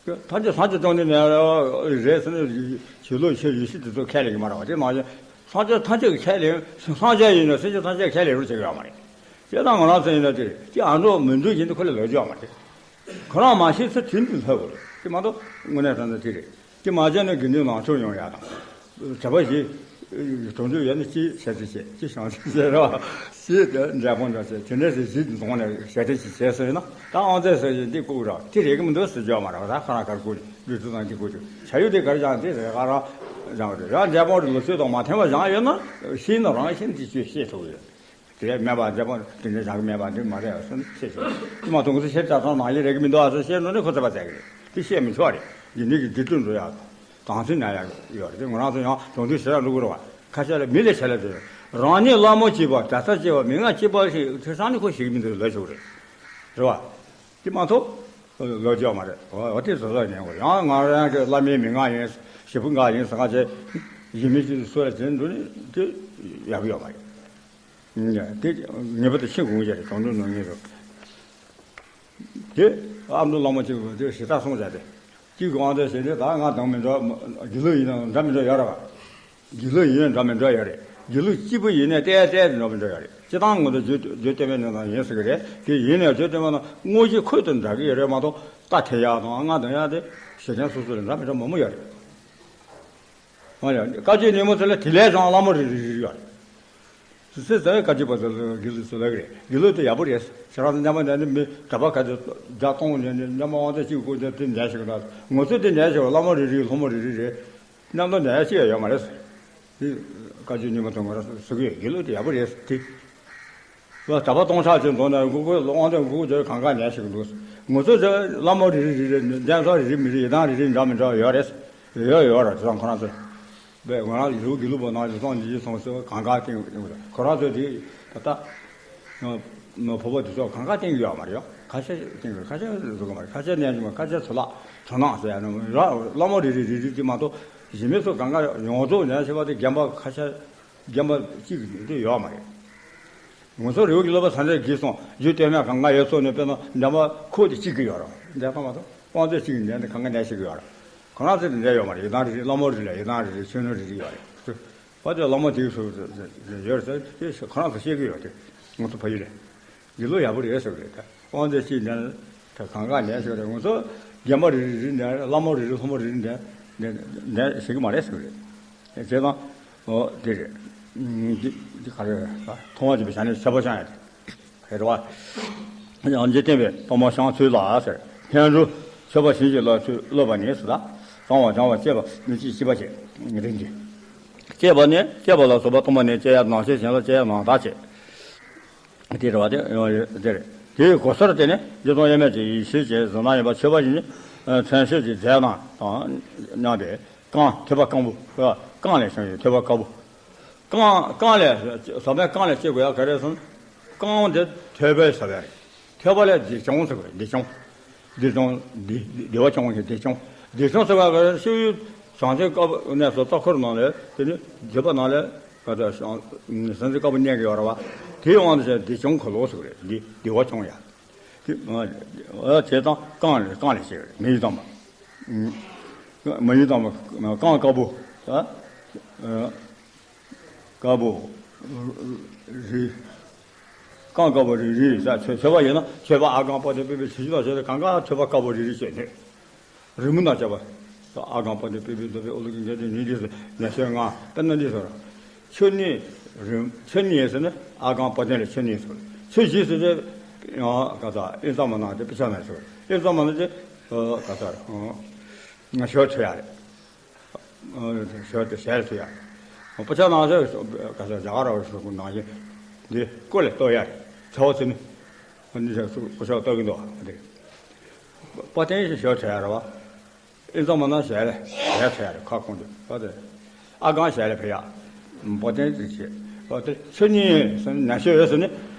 ཐམས་ཅད་སངས་རྒྱས་བཅོམ་ལྡན་འདས་རེད་ཟེར་ན་ཆོས་ལུགས་ཆོས་ཡེ་ཤུ་དེ་ཚོ་ཁས་ལེན་གྱི་མ་རེད་བ། དེ་ནང་བཞིན་སངས་རྒྱས་ཐམས་ཅད་ཀྱིས་ཁས་ལེན། སངས་རྒྱས་ཡིན་ན་སེམས་ཅན་ཐམས་ཅད་ཁས་ལེན་རོགས་བྱེད་ཀྱི་ཡོད་མ་རེད། དེ་ལྟར་ང་རང་ཚོ་ཡིན་ན་དེ་རེད། དེ་ཨ་འགྲོ་མི་འགྲོ་བཞིན་དུ་ཁོ་ལ་ལོས་ཀྱི་ཡོད་མ་རེད། ཁོ་རང་མ་ཤེས་ཚེ་དེ་འདི་ལྷོད་དགོས་རེད། དེ་མ་གཏོགས་དངོས་གནས་དྲང་གནས་དེ་རེད། དེ་མ་བྱས་ན་དགེ་འདུན་ལངས་ཕྱོགས་ཡོང་ཡག་དང་། གྲྭ་པ་ཞིག་གྲོང་ཚོ་ཡོད་ན་ཅི་བྱས་ཏེ་བྱས་ཅི་བྱང་ཅི་བྱས་ར་ཞེས་དེ་འབྲས་སྤུངས་འདྲ་བྱས་དེ་འདྲ་ཞིག་ཞིག་འདོང་ནས་ཞལ་ཏེ་ཞིག་བྱས་སོང་ན་ད་དབང་རྩ་ཟེར་བཞིན་འདི་ལྐུགས་ར་དེ་རེད་གི་མི་འདུག་ཟེར་རྒྱུ་མ་རེད་བ། ད་ཁ་རང་གར་བཀོད་ཀྱི་ལུས་ཚུལ་དང་གཅིག་བཀོད་ཀྱི་བྱ་ཡུལ་དེ་གར་བཞག་དེ་རེད། ཁ་རང་བཞག་རེད། ཡང་འབྲས་སྤུངས་ལུགས་སྲོལ་དང་མ་མཐུན་པ་བཞག་ཡོད་ན་ཤེས་ན་རང་ཤེས་འདི་ཆོས་ཤེས་ཐུབ་ཡོད། དེ་མེད་པ་འབྲས་སྤུངས་དེ་འདྲའི་བྱ་གི་མེད་པ་འདི་མ་རེད་ཟེར་ནས་བཤད་ཆོག་དེ་མ་གཏོགས་ང་ཚོ་ཤེས་བྱ་ཚང་ནང་བཞིན་རེད་གི་མི་འདུག་ཨ་ཟེར་བཤད་འགྲོ་ནས་ཁོ་ཚོད་པ་བཙལ་གི་རེད། དེ་བཤད་མི་ཆོག་རེད། འདི་འདི་གི་འདི་བསྟུན་འགྲོ་ཡག་དང་དང་ཚིག་ཉར་ཡག་ཡོད་རེད། དེ་ང་རང་ཚོ་ཡང་གྲོང་ཚོའི་ཞེ་དྲག་འགྲོ་དགོས་རེད་བ། ཁ་ཤས་ལ་མི་ལས་བྱེད་ལས་དེ་རང་ཉིད་བླ་མ་གཅིག་པ་གྲྭ་ས་གཅིག་པ་མི་ང་གཅིག་པ་ཞིག་ཁྲི་སང་ནི་ཁོ་ཞིག་མི་འདུག་ལོས་ཆོག་རེད། རེད་བ། དེ་མ་གཏོགས་ལོས་ཆོག་མ་རེད། འོ་འོ་དེ་བཟོ་བཟོ་ཉན་དགོས། ཡང་ང་རང་གི་བླ་མའི་མི་ང་ཡིན་ཞེ་པོ་ང་ཡིན་ཟེར་ང་བྱས་ཡིན་མི་གཅིག་སུ་ལ་བྱེད་འགྲོ་ནི་དེ་ཡག་པོ་ཡོད་མ་རེད། དེ་ངེས་པར་དུ་ཤེས་དགོས་ཀྱི་རེད། གྲོང་ཚོའི་ནང་ཉིད་དུ། དེ་ཨ་མདོ་བླ་མ་གཅིག་དེ་ཞེ་དྲག་གསུངས་བྱས་ཏེ། གཅིག་གི་དབང་དུ་བྱས་ཏེ་ད་ང་དང་མི་འདྲ་དགེ་ལུགས་ཡིན་ན་འདྲ་མི་འདྲ་ཡོད་རེད་བ། དགེ་ལུགས་ཡིན་ན་འདྲ་མི་འདྲ་ཡོད་རེད། དགེ་ལུགས་གཅིག་པུ་ཡིན་ནའི་ཏོག་ཙམ་ཏོག་ཙམ་འདྲ་མི་འདྲ་ཡོད་རེད། སྤྱིར་བཏང་ང་ཚོ་རྒྱུད་རྒྱུད་སྟོད་སྨད་ནང་ཡིན་ཟེར་གི་རེད། དེ་ཡིན་ནའི་རྒྱུད་སྟོད་སྨད་ནང་དངོས་གཞི་ཁོད་དུ་འདྲ་གི་ཡོད་རེད་མ་གཏོགས་ད་དེ་ཡག་དང་ང་དང་ཡག་དེ་གཞི་རྐྱང་སོ་སོ་ལ་འདྲ་མི་འདྲ་མང་པོ་ཡོད་རེད། ཨ་ཡ། བཀའ་བརྒྱུད་ནུབ་མོ་ཚོ་ལ་དེ་ལས་བཟང་བླ་མ་རེ་རེ་རེ་ཡོད་རེད། སུ་ཚོད་ཟ་བའི་བཀའ་བརྒྱུད་པ་ཚོ་ལ་དགེ་ལུགས་སུ་ལབ་ཀྱི་རེད། དགེ་ལུགས་དེ་ཡག་པོ་རེད། ཁྱེད་རང་ཚོ་མཉམ་པ་ནས་ནི་མི་གྲྭ་པ་ཁ་ཚོ་བརྒྱ་སྟོང་ནས་ནི་མཉམ་པ་དབང་ཚད་གཅིག་བསྐུར་ཏེ་དེ་ཉལ་ཞིག་ན་ང་ཚོ་དེ་ཉལ་ཞིག་བླ་མ་རེ་རེ་སློབ་མ་རེ་རེ་རེད། མཉམ་དུ་ཉལ་ཞིག་ཡོད་མ་རེད། དེ་བཀའ་བརྒྱུད་ནུབ་མོ་ཚོ་ང་རང་ཟེར་གི་ཡོད། དགེ་ལུགས་དེ་ཡག་པོ་རེད་དེ། ལ་གྲྭ་པ་སྟོང་ཕྲག་ཅིག་འཛོམས་ནས་མགོ་སྐོར་དབང་དུ་མགོ་སྐོར་གང་ག་ཉལ་ཞིག་འདུག་ང་ཚོ་ཚོ་བླ་མ་རེ་རེ་རེ་རེ་འདྲ་མཚོ་རེ་རེ་མི་རེ་ཡི་དམ་རེ་རེ་འདྲ་མི་འདྲ་ཡོད་རེད། ཡོད་ཡོད་རེད། དེ་ཚང་ཁོ་རང་ཚོ་བས་ང་རང་ལུགས་དགེ་ལུགས་པ་ནང་ལུགས་སྲོལ་འདི་ཚོ་སོང་ཚོ་གང་ག་སྟེང་ཁོ་རང་ཚོ་དེ་ད་ལྟ་ནོ་ཕོ་བོ་དེ་ཚོ་གང་ག་སྟེང་ཡོད་མ་རེད། ཡོད་ཁ་ཤས་སྟེང་ཁ་ཤས་བཟོ་གི་མ་རེད། ཁ་ཤས་གནས་ཀྱི་མ་ཁ་ཤས་ཚོ་ལག་དོ་སྣང་ཟེར་ཡ་ནོ་ར་བླ་མ་རེ་རེ་རེ་རེ་དེ་མ་གཏོགས། གཞི་མེད་སོགས་གང་ག་ཡོངས་རྫོགས་ཉམས་ཞིབ་པ་དེ་རྒན་པ་ཁ་ཤས་རྒན་པ་གཅིག་དེ་ཡོད་མ་རེད། ང་ཚོ་རི་བོ་གི་སློབ་པ་ས་འདྲ་གིས་སོང་རྒྱུད་སྟོད་སྨད་གང་ག་ཡོད་སོགས་ནས་དཔེར་ན་འདན་མ་ཁོག་དེ་གཅིག་གི་ཡོད་རེད། འདན་ཁ་མ་གཏོགས་དབང་རྩ་གཅིག་གི་འདན་དེ་གང་ག་ནས་ཤེས་གི་ཡོད་རེད། ཁོ་རང་ཚོ་དེ་འདྲ་ཡོད་མ་རེད། ཡི་དམ་རེ་རེ་ལྷ་མོ་རེ་རེ་ཡི་དམ་རེ་རེ་ཆོས་ནོར་རེ་རེ་ཡོད་རེད། བ་དེ་བླ་མ་དེའི་སོ་སོ་ཡོད་ཟེར་དེ་ཁོ་རང་ཚོ་བཤད་ཀྱི་ཡོད་དེ། ང་ཚོ་ཕ་ཡུལ་ལས་འདི་ལོ་ཡག་པོ་རེད་ཟེར་གི་རེད། ད་དབང་རྩ་གཅིག་འདྲ་ད་གང་ག་ནས་ཟེར་གི་རེད། ང་ཚོ་རྒན་པ་རེ་རེ་རེ་འདྲ་བླ་མ་རེ་རེ་ལྷ་མོ་རེ་རེ་འདྲ་འདྲ་འདྲ་ཟེར་གི་མ་རེད་ཟེར་གི་རེད། བྱས་ཙང་འོ་དེ་རེད། འདི་འདི་ག་རེ་རེད། མཐོང་བ་ཅིག་པའི་ཞལ་ནས་ཤ་པོ་བཤང་ཡ་དེ་རེད་བ། ཡང་འཇིག་རྟེན་པའི་གཏོར་མ་བཤང་ཚུལ་ལ་ཟེར། སྔོན་འགྲོ་མཆོད་པ་བྱིན་གྱིས་བརླབ་ཚུལ་བསླབ་པ་ནི་ཟེར། ད་བཟང་བ་སྦྱང་བ་བཅས་པ་ནི་ཅི་ཤེས་པ་བྱེད་རིན་གྱིས། བཅས་པ་ནི་བཅས་པ་ལ་སོགས་པ་གཏོར་མ་ནི་བཅས་ཡ་ནང་བཤད་གཞན་ལ་བཅས་ཡ་ནང་དག་བྱེད། དེ་རེད་བ། དེ་ཡང་དེ་རེད། དེའི་གོ་སར་དེ་ནི་རྗེ་ཙོང་དབྱེར་མེད་ཀྱི་ཡེ་ཤེས་ཀྱི་གཟུགས་སྣང་ཡིན་པ་མཆོད་པ་བྱིན་གྱིས་མཚོན་བྱེད་ཀྱི་རྫས་རྣམས་དང་མཉམ་པའི་རྐང་ཐོད་པ་དཀར་པོ། རྐང་ལས་བྱུང་བའི་ཐོད་པ་དཀར་པོ། རྐང་རྐང་ལས་ཟབ་མོའི་རྐང་ལས་སྐྱེ་དགོས་ཡ་ག་རེ་ཟེར་ན། རྐང་དེ་ཐོད་པའི་ཟབ་པ་རེད། ཐོད་པ་ལས་བདེ་སྐྱོང་ཟེར་བ་རེད། བདེ་སྐྱོང་། བདེ་སྐྱོང་བདེ་བདེ་བ་སྐྱོང་བའི་བདེ་སྐྱོང་། བདེ་སྐྱོང་ཟེར་བ་ག་རེ། སྤྱོད་ཡུལ་བྱང་ཆུབ་དཀར་པོ་གནས་སུ་རྩ་འཁོར་ནང་ལས་དེ་ནི་བརྒྱུད་པ་ནང་ལས་ག་ཚོད་བྱང་སེམས་དཀར་པོ་གནས་ཀྱི་ཡོད་རེད་བ། དེའི་དབང་དུ་བྱས་བདེ་སྐྱོང་འཁོར་ལོ་ཟེར་བ་རེད། བདེ་བདེ་བ་སྐྱོང་ཡ། དེ་བྱས་ཙང་རྐང་ལས་རྐང་ལས་བྱས་པ་རེད། མི་ཡི་དམ་པ། མི་ཡི་དམ་པ་རྐང་དཀར་པོ། དཀར་པོ། རི། རྐང་དཀར་པོ་རི་རི་ས་མཆོད་མཆོད་པ་ཡིན་ན་མཆོད་པ་ཨ་རྐང་པོ་ཏི་པི་པི་ཆུ་ཆུ་དང་བྱས་ཏེ་གང་ག་མཆོད་པ་དཀར་པོ་རི་རི་བྱས་ནས། རི་མོ་དང་བཅས་པ། ཨ་རྐང་པོ་ཏི་པི་པི་དུ་པི་ཨུ་ལུ་གི་འགན་དུ་ཉིན་དུས་སུ་ཉ་ཤོད་ང་དཔེར་ན་འདི་ཟེར། ཆོས་ཉིད་རི་ཆོས་ཉིད་ཟེར་ན་ཨ་རྐང་པོ་ཏི་ལ་ཆོས་ཉིད་ཟེར། ཆོས་བཞི་ཟེར་ཏེ། ཡང་ག་ས་ཨེ་ཙམ་མ་ན་དེ་པི་ཆ་ན་ཟེར། ཨེ་ཙམ་མ་ན་དེ། ག་ས་ང་ཤོད་ཆོད་ཡ་རེད། ཞོར་དུ་ཞལ་ཚུ་ཡ། སྤུ་ཆ་ནང་ཞོར་ག་ས་རྒྱ་གར་བ་ཞོར་གུ་ནང་བཞིན་འདི་སྐོར་ལས་གཏོགས་ཡ་རེད། ཚ་བོ་ཚུ་ནི་འདི་ཞོར་སུ་སྐུ་ཞབས་གཏོགས་ཀྱི་འདུག་འདི། པོ་ཏན་ཞིག་ཞོར་ཚུ་ཡ་རེད་བ། ཨེ་ཙམ་མ་ན་ཞལ་ཞལ་ཚུ་ཡ་རེད། ཁ་ཁོང་དུ་པོ་ཏན། ཨ་གང་ཞལ་ཕེ་ཡ། པོ་ཏན་ཅི་ཆེ། པོ་ཏན་ཆོས་ཉིད་ཟེར་ན་ཉ་ཤོད་ཡོད་ཟེར་ནི།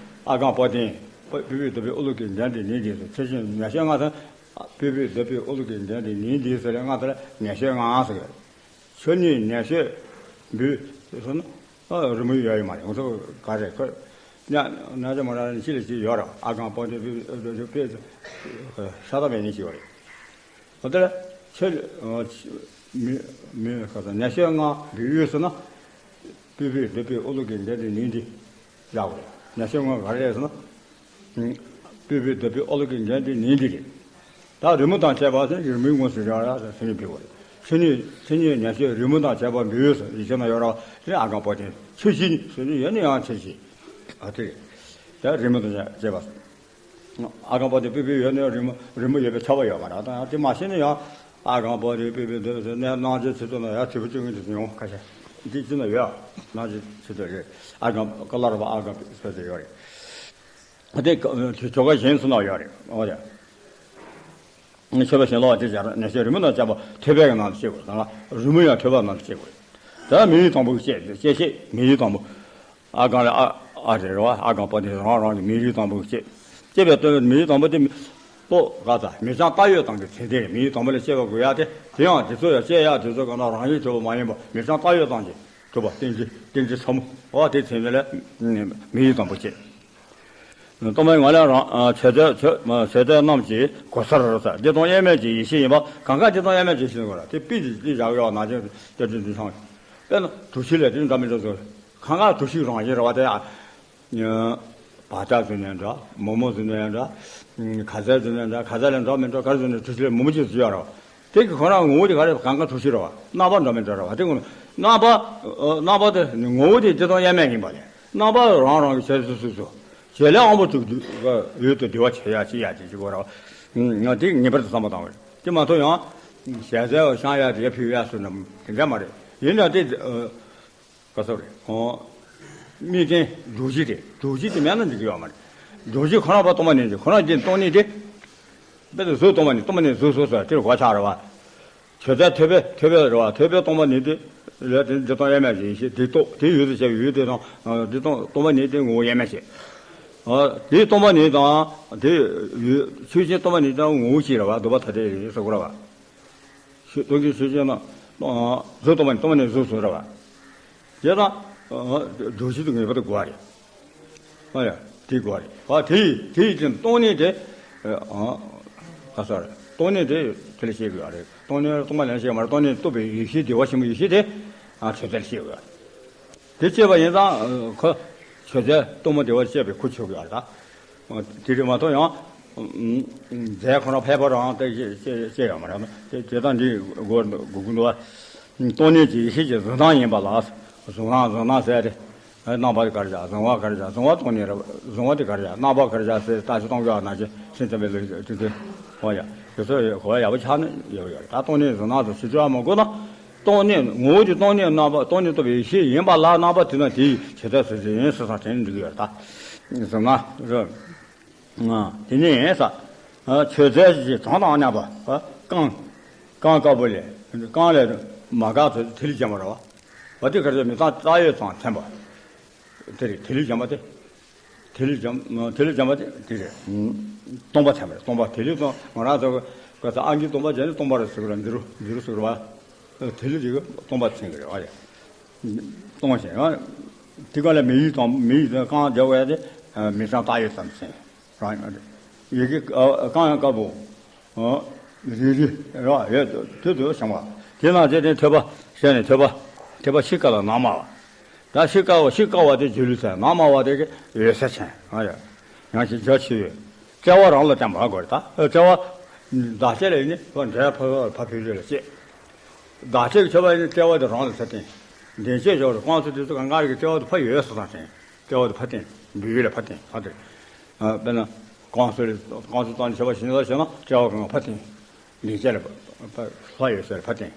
ཨ་གང་པོ་ཏན། པི་པི་དུ་པི་ཨུ་ལུ་གི་འགན་དེ་ནི་འདི་ཟེར། ཆོས་ཉིད་ཉ་ཤོད་ང་ཟེར། པི་པི་དུ་པི་ཨུ་ལུ་གི་འགན་དེ་ནི་འདི་ཟེར་ང་ཟེར་ཉ་ཤོད་ང་ཟེར། ཆོས་ཉིད་ཉ་ཤོད་འབུལ་ཟེར་ན། ཨ་རི་མོ་ཡོད་ཡོད་མ་རེད། ང་ཚོ་ག་རེ་ཁོ། ཉ་ཉ་ཅོ་མ་ར་ནི་ཅི་ལ་ཅི་ཡོད་ར། ཨ་གང་པོ་ཏི་པི་པི་ཤ་སྟག་མེད་ནི་ཅི་ཡོད་རེད། འོ་དེ་ལ་ཆོས་མི་མི་ཁ་ས་ཉ་ཤོད་ང་འབུལ་ཡོད་ཟེར་ན། པི་པི་དུ་པི་ཨུ་ལུ་གི་འགན་དེ་ནི་འདི། ཡག་པོ་རེད། ཉ་ཤོད་ང་ག་རེ་རེད་ཟེར་ན། པི་པི་དུ་པི་ཨུ་ལུ་གི་འགན་དེ་ནི་འདི་རེད། ད་རི་མོ་དང་བཅས་པ་ཟེར་རི་མོའི་ངོས་སུ་ར་ར་ཟེར་ནི་ཕེ་བ་རེད། ཆོས་ཉིད་ཆོས་ཉིད་ཉ་ཤོད་རི་མོ་དང་བཅས་པ་འབུལ་ཡོད་ཟེར་ཡིག་ཆ་ན་ཡོད་ར་བ། དེ་ཨ་གང་པོ་ཏི་ཆོས་བཞི་ནི་ཟེར་ནི་ཡོད་ནི་ཡང་ཆོས་བཞི། ཨ་དེ་རེད། ད་རི་མོ་དང་བཅས་པ་ཟེར། ཨ་གང་པོ་ཏི་པི་པི་ཡོད་ནས་རི་མོ་རི་མོ་ཡོད་པའི་ཁྱབ་པ་ཡོད་མ་རེད། ད་དེ་མ་ཤེས་ན་ཡང་ཨ་གང་པོ་ཏི་པི་པི་འདི་ཟེར་ནས་སྣང་བྱེད་ཆེད་དུ་ན་ཡང་དྲིལ་བུ་བཅུ་གཉིས་དེ་ཡོང་ཁ་ཤས་འདི་ཅི་ན་ཡོད། སྣང་བྱེད་ཆེད་དུ་རེད། ཨ་གང་ཀ་ལ་ར་བ་ཨ་གང་པོ་ཏི་ཟེར་དེ་ཡོད་རེད། དེ་ཆོ་ག་གཞན་སུ་ན་ཡོད་རེད། འོ་དེ། མཆོད་པ་བྱིན་རླབས་པ་དེ་སྦྱར་ནས་ཤོད་རི་མོ་དང་བཅས་པ་ཐོད་པའི་ནང་དུ་བྱེད་དགོས། ད་རི་མོ་ཡང་ཐོད་པ་ནང་དུ་བྱེད་དགོས། ད་མི་ཡུལ་དང་པོ་གི་བཅད་བཅད་ཤེས་མི་ཡུལ་དང་པོ། ཨ་གང་ལ་ཨ་ཨ་རེ་རེ་བ་ཨ་གང་པོ་དེ་རང་རང་གི་མི་ཡུལ་དང་པོ་གི་བཅད། བཅད་པའི་སྟོན་པའི་མི་ཡུལ་དང་པོ་དེ་པོ་ག་ས་མི་བྱང་ལྟ་བའི་སྟངས་ཀྱི་མཚན་ལྡན་རེད། མི་ཡུལ་དང་པོ་ལ་བཅད་པ་དགོས་ཡ་དེ་དེ་ཡང་དེ་ཚོ་ཡང་བཅད་ཡ་དེ་ཚོ་ག་ན་རང་བཞིན་གྲུབ་པ་མ་ཡིན་པ་མི་བྱང་ལྟ་བའི་སྟངས་ཀྱི་གྲུབ་པ་རྟེན་ཅིང་རྟེན་ཅིང་ཕྲ་མོ་འོ་དེ་མཚན་ལྡན་ལ་མི་ཡུལ་དང་པོ་བཅད། གཏོར་མའི་ངོ་ལས་རང་ཆོས་སྡེ་ཆོས་སྡེ་རྣམས་ཀྱི་གོ་སར་ཟེར། བདེ་སྟོང་དབྱེར་མེད་ཀྱི་ཡེ་ཤེས་ཡིན་པ་གང་ག་བདེ་སྟོང་དབྱེར་མེད་ཀྱི་ཡེ་ཤེས་ཡིན་དགོས་ར། དེ་པི་དེ་དེ་བཞག་ཡོད་ན་ཅིག་སྐྱབས་རྗེ་འདི་ཚང་། དཔེར་ན་གྲུ་བཞི་ལས་དེ་འདྲ་མི་འདྲ་ཚོ་གང་ག་གྲུ་བཞི་རང་བཞིན་རེད་བ། དེ་ཡང་བ་ཏྲ་ཟེར་ནའང་འདྲ། མོག་མོག་ཟེར་ནའང་འདྲ། ག་ཟེར་ཟེར་ནའང་འདྲ། ག་ཟེར་ལས་འདྲ་མི་འདྲ་ག་རེ་ཟེར་ནའང་གྲུ་བཞི་ལས་མོག་མོག་ཅིག་ཟེར་ཡོད་རེད་བ། དེ་གི་ཁོ་རང་ངོ་བོ་དེ་ག་རེ་གང་ག་གྲུ་བཞི་རེད་བ། རྣམ་པ་འདྲ་མི་འདྲ་རེད་བ། དེ་ངོ་རྣམ་པ་རྣམ་པ་དེ་ངོ་བོ་དེ་བདེ་སྟོང་དབྱེར་མེད་ཡིན་པ་ལས་རྣམ་པ་རང་རང་གི་བྱས་སོ་སོ་སོ། བྱས་ལས་དབང་པོ་དྲུག་ཡུལ་དུ་བདེ་བ་བྱེད་ཡ་ཅི་ཡ་ཅི་ཅི་གོ་ར། ང་དེ་ངེས་པར་དུ་བསམ་པ་བཏང་བ་རེད། དེ་མ་གཏོགས་ཡང་ཞལ་ཟས་བཤང་ཡ་དེ་ཕུལ་ཡ་སུ་ནམ་དེ་འདྲ་མ་རེད། ཡིན་ན་དེ་ག་ཚོད་རེད། ཨོ། དམིགས་རྐྱེན་སྒྲུབ་གཞི་དེ་སྒྲུབ་གཞི་དེ་མེད་ན་འགྲིག་གི་ཡོད་མ་རེད། སྒྲུབ་གཞི་ཁོ་རང་བ་སྟོང་པ་ཉིད་དེ་ཁོ་རང་རྒྱུན་སྟོང་ཉིད་དེ། དཔེ་དེ་གཟུགས་སྟོང་པ་ཉིད་སྟོང་པ་ཉིད་གཟུགས་གཟུགས་སོ་དེར་གོ་ཆག་རེད་བ། ཆོས་ཟད་ཐོད་པའི་ཐོད་པའི་རེད་བ། ཐོད་པའི་སྟོང་པ་ཉིད་དེ། ལས་དེ་འདི་སྟོང་དབྱེར་མེད་ཡིན་ཞེས་དེ་རྟོགས་དེ་ཡུལ་དུ་བྱས་པའི་ཡུལ་དེ་དང་འདི་སྟོང་སྟོང་པ་ཉིད་དེ་ངོ་བོ་དབྱེར་མེད་བྱས། དེ་སྟོང་པ་ཉིད་དང་དེ་ཡུལ་ཆོས་ཅན་སྟོང་པ་ཉིད་དང་ངོ་བོ་གཅིག་རེད་བ། སྡུག་པ་ཐ་དད་ཡིན་ཟེར་གོ་རེད་བ། ཆོས་སྟོང་གི་ཆོས་ཅན་ན་ གཟུགས་སྟོང་པ་ནས་སྟོང་པ་ནས་གཟུགས་སུ་རེད་བ། དེ་དང་། འདུ་བྱེད་དུ་ངེས་པར་དུ་དགོས་པ་རེད། ཨ་ཡ། དེ་དགོས་པ་རེད། ཨ་དེ་ཡིས་དེ་ཡིས་ཀྱང་སྟོང་ཉིད་དེ། ཨ་ག་ས་རེད། སྟོང་ཉིད་དེ་དེ་ལ་བཤད་དགོས་པ་རེད། སྟོང་ཉིད་སྟོང་པ་ལ་བཤད་མ་རེད། སྟོང་ཉིད་རྟོགས་པའི་ཡེ་ཤེས་བདེ་བ་ཆེན་པོའི་ཡེ་ཤེས་དེ། ཨ་ཆོས་དེ་ལ་བཤད་དགོས་པ་རེད། དེ་བྱས་པ་ཡིན་ཙང་ཁོ། ཆོས་དེ་སྟོང་པ་བདེ་བ་བཤད་པའི་ཁུ་ཆོས་དགོས་པ་རེད་ད། དེ་རེད་མ་གཏོགས་ཡང་། རྫས་ཁོ་རང་ཕལ་པ་རང་དེ་ཤེས་ཤེས་ཡོད་མ་རེད། དེ་དེ་དང་འདི་སྒོ་སྒོ་ཀུན་ཏུ་བ། སྟོང་ཉིད་ཀྱི་ཡེ་ཤེས་ཀྱི་གཟུང་སྟངས་ཡིན་པ་ལ། གཟུང་སྟངས་གཟུང་སྟངས་ཟེར་ཏེ། རྣམ་པ་དེ་ག་རེ་བྱ། གཟུང་བ་ག་རེ་བྱ། གཟུང་བ་སྟོང་ཉིད་རེད། གཟུང་བ་དེ་ག་རེ་བྱ། རྣམ་པ་ག་རེ་བྱ་ཟེར་བརྟག་དཔྱད་གཏོང་དགོས་པ་ནང་བཞིན་སེམས་ཙམ་པའི་ལུགས་དེ་དེ། ཧོ་ཡ། དེ་ཚོ་གོ་བ་ཡག་པོ་ཆགས་ནས་ཡོད་ཡོད་རེད། ད་སྟོང་ཉིད་གཟུང་སྟངས་སུ་ཞིབ་འཇུག་མ་དགོས་ན། སྟོང་ཉིད་ངོ་བོ་དེ་སྟོང་ཉིད་རྣམ་པ་སྟོང་ཉིད་རྟོགས་པའི་ཡེ་ཤེས་ཡིན་པ་ལ་རྣམ་པ་དེ་ན་དེའི་ཆོས་དེ་སུ་ཟིན་ཡིན་སུ་སང་དྲན་འགྲིག་ཡོད་ད། གཟུང་ན། དེ་ནས་ས། ཆོས་རྫས་ཀྱི་གྲངས་དང་མཉམ་པ། རྐང་། རྐང་དཀར་པོ་ལས། རྐང་ལས་མ་འགགས་ཚོས་ཐིག་ལེ་སྦྱངས་པ་རེད་བ། འོ་དེ་ག་རེ་མི་གཙང་ལྟ་ཡོད་ཙང་མཚན་པ། དེ་རེད། ཐིག་ལེ་སྦྱངས་པ་དེ། ཐིག་ལེ་སྦྱངས་ཐིག་ལེ་སྦྱངས་པ་དེ་དེ་རེད། སྟོང་པ་མཚན་པ་རེད། སྟོང་པ་ཐིག་ལེ་སྟོང་ང་རང་ཚོ་ག་ས་ཨང་ཀི་སྟོང་པ་བྱས་ནས་སྟོང་པ་རེད་ཟེར་གི་རེད། འདི་རུ་འདི་རུ་ཟེར་གི་རེད་བ། ཐིག་ལེ་དེ་གི་སྟོང་པ་མཚན་གི་རེད་བ་ཡ། སྟོང་ཞེས་ཡང་། དེ་ག་ལ་མི་ཡུལ་དང་མི་ཡུལ་དང་རྐང་རྒྱབ་བས་དེ། མི་གཙང་ལྟ་ཡོད་ཙམ་ཟིན། རང་ཡིན་ཡི་གེ་རྐང་ཡང་དཀར་པོ། རིལ་རིལ་རེད་བ། ཡོད་དུས་དུ་བྱུང་བ། དེ་ན་བྱས་ཏེ་ཐོད་པ་བྱས་ནས་ཐོད་པ། ཐོད་པ་ཕྱི་དཀར་ལ་ནང་དམར་བ། ད་ཕྱི་དཀར་བ་ཕྱི་དཀར་བ་དེ་སྒྱུ་ལུས་ཟེར། ནང་དམར་བ་དེ་གི་འོད་ཟེར་ཅན། ཨ་ཡ། ཡང་ཞིག་འཇའ་ཆེ་བའི་བརྩེ་བ་རང་ལ་བརྟེན་པ་དགོས་རེད་ད། བརྩེ་བ། བདག་བསྐྱེད་ལ་ཡིན་ནི་འབྲས་ཕ་ཕ་ཕ་ཕུལ་རེ་ལ་བསྐྱེད། བདག་བསྐྱེད་ཀྱི་མཆོད་པ་ཡིན་ནི་བརྩེ་བ་དེ་རང་ལ་ཚུར་བརྟེན། འདྲེན་བྱེད་སྦྱོར་རེ་རྐང་ཚུགས་དེ་ཚོ་གང་ག་རེ་གི་བརྩེ་བ་དེ་ཕ་ཡོད་སོ་དང་བརྟེན། བརྩེ་བ་དེ་ཕ་བརྟེན། འབུལ་ལ་ཕ་བརྟེན་ཕ་དེ། དཔེར་ན། རྐང་ཚུགས་ལ་རྐང་ཚུགས་བཏང་ནས་མཆོད་པ་ཞིག་ལ་བྱས་ན་བརྩེ་བ་གང་ག་ཕ་བརྟེན། འདྲེན་བྱེད་ལ་ཕ་ཕ་ཕ་ཡོད་ཟེར་ཕ་བརྟེན།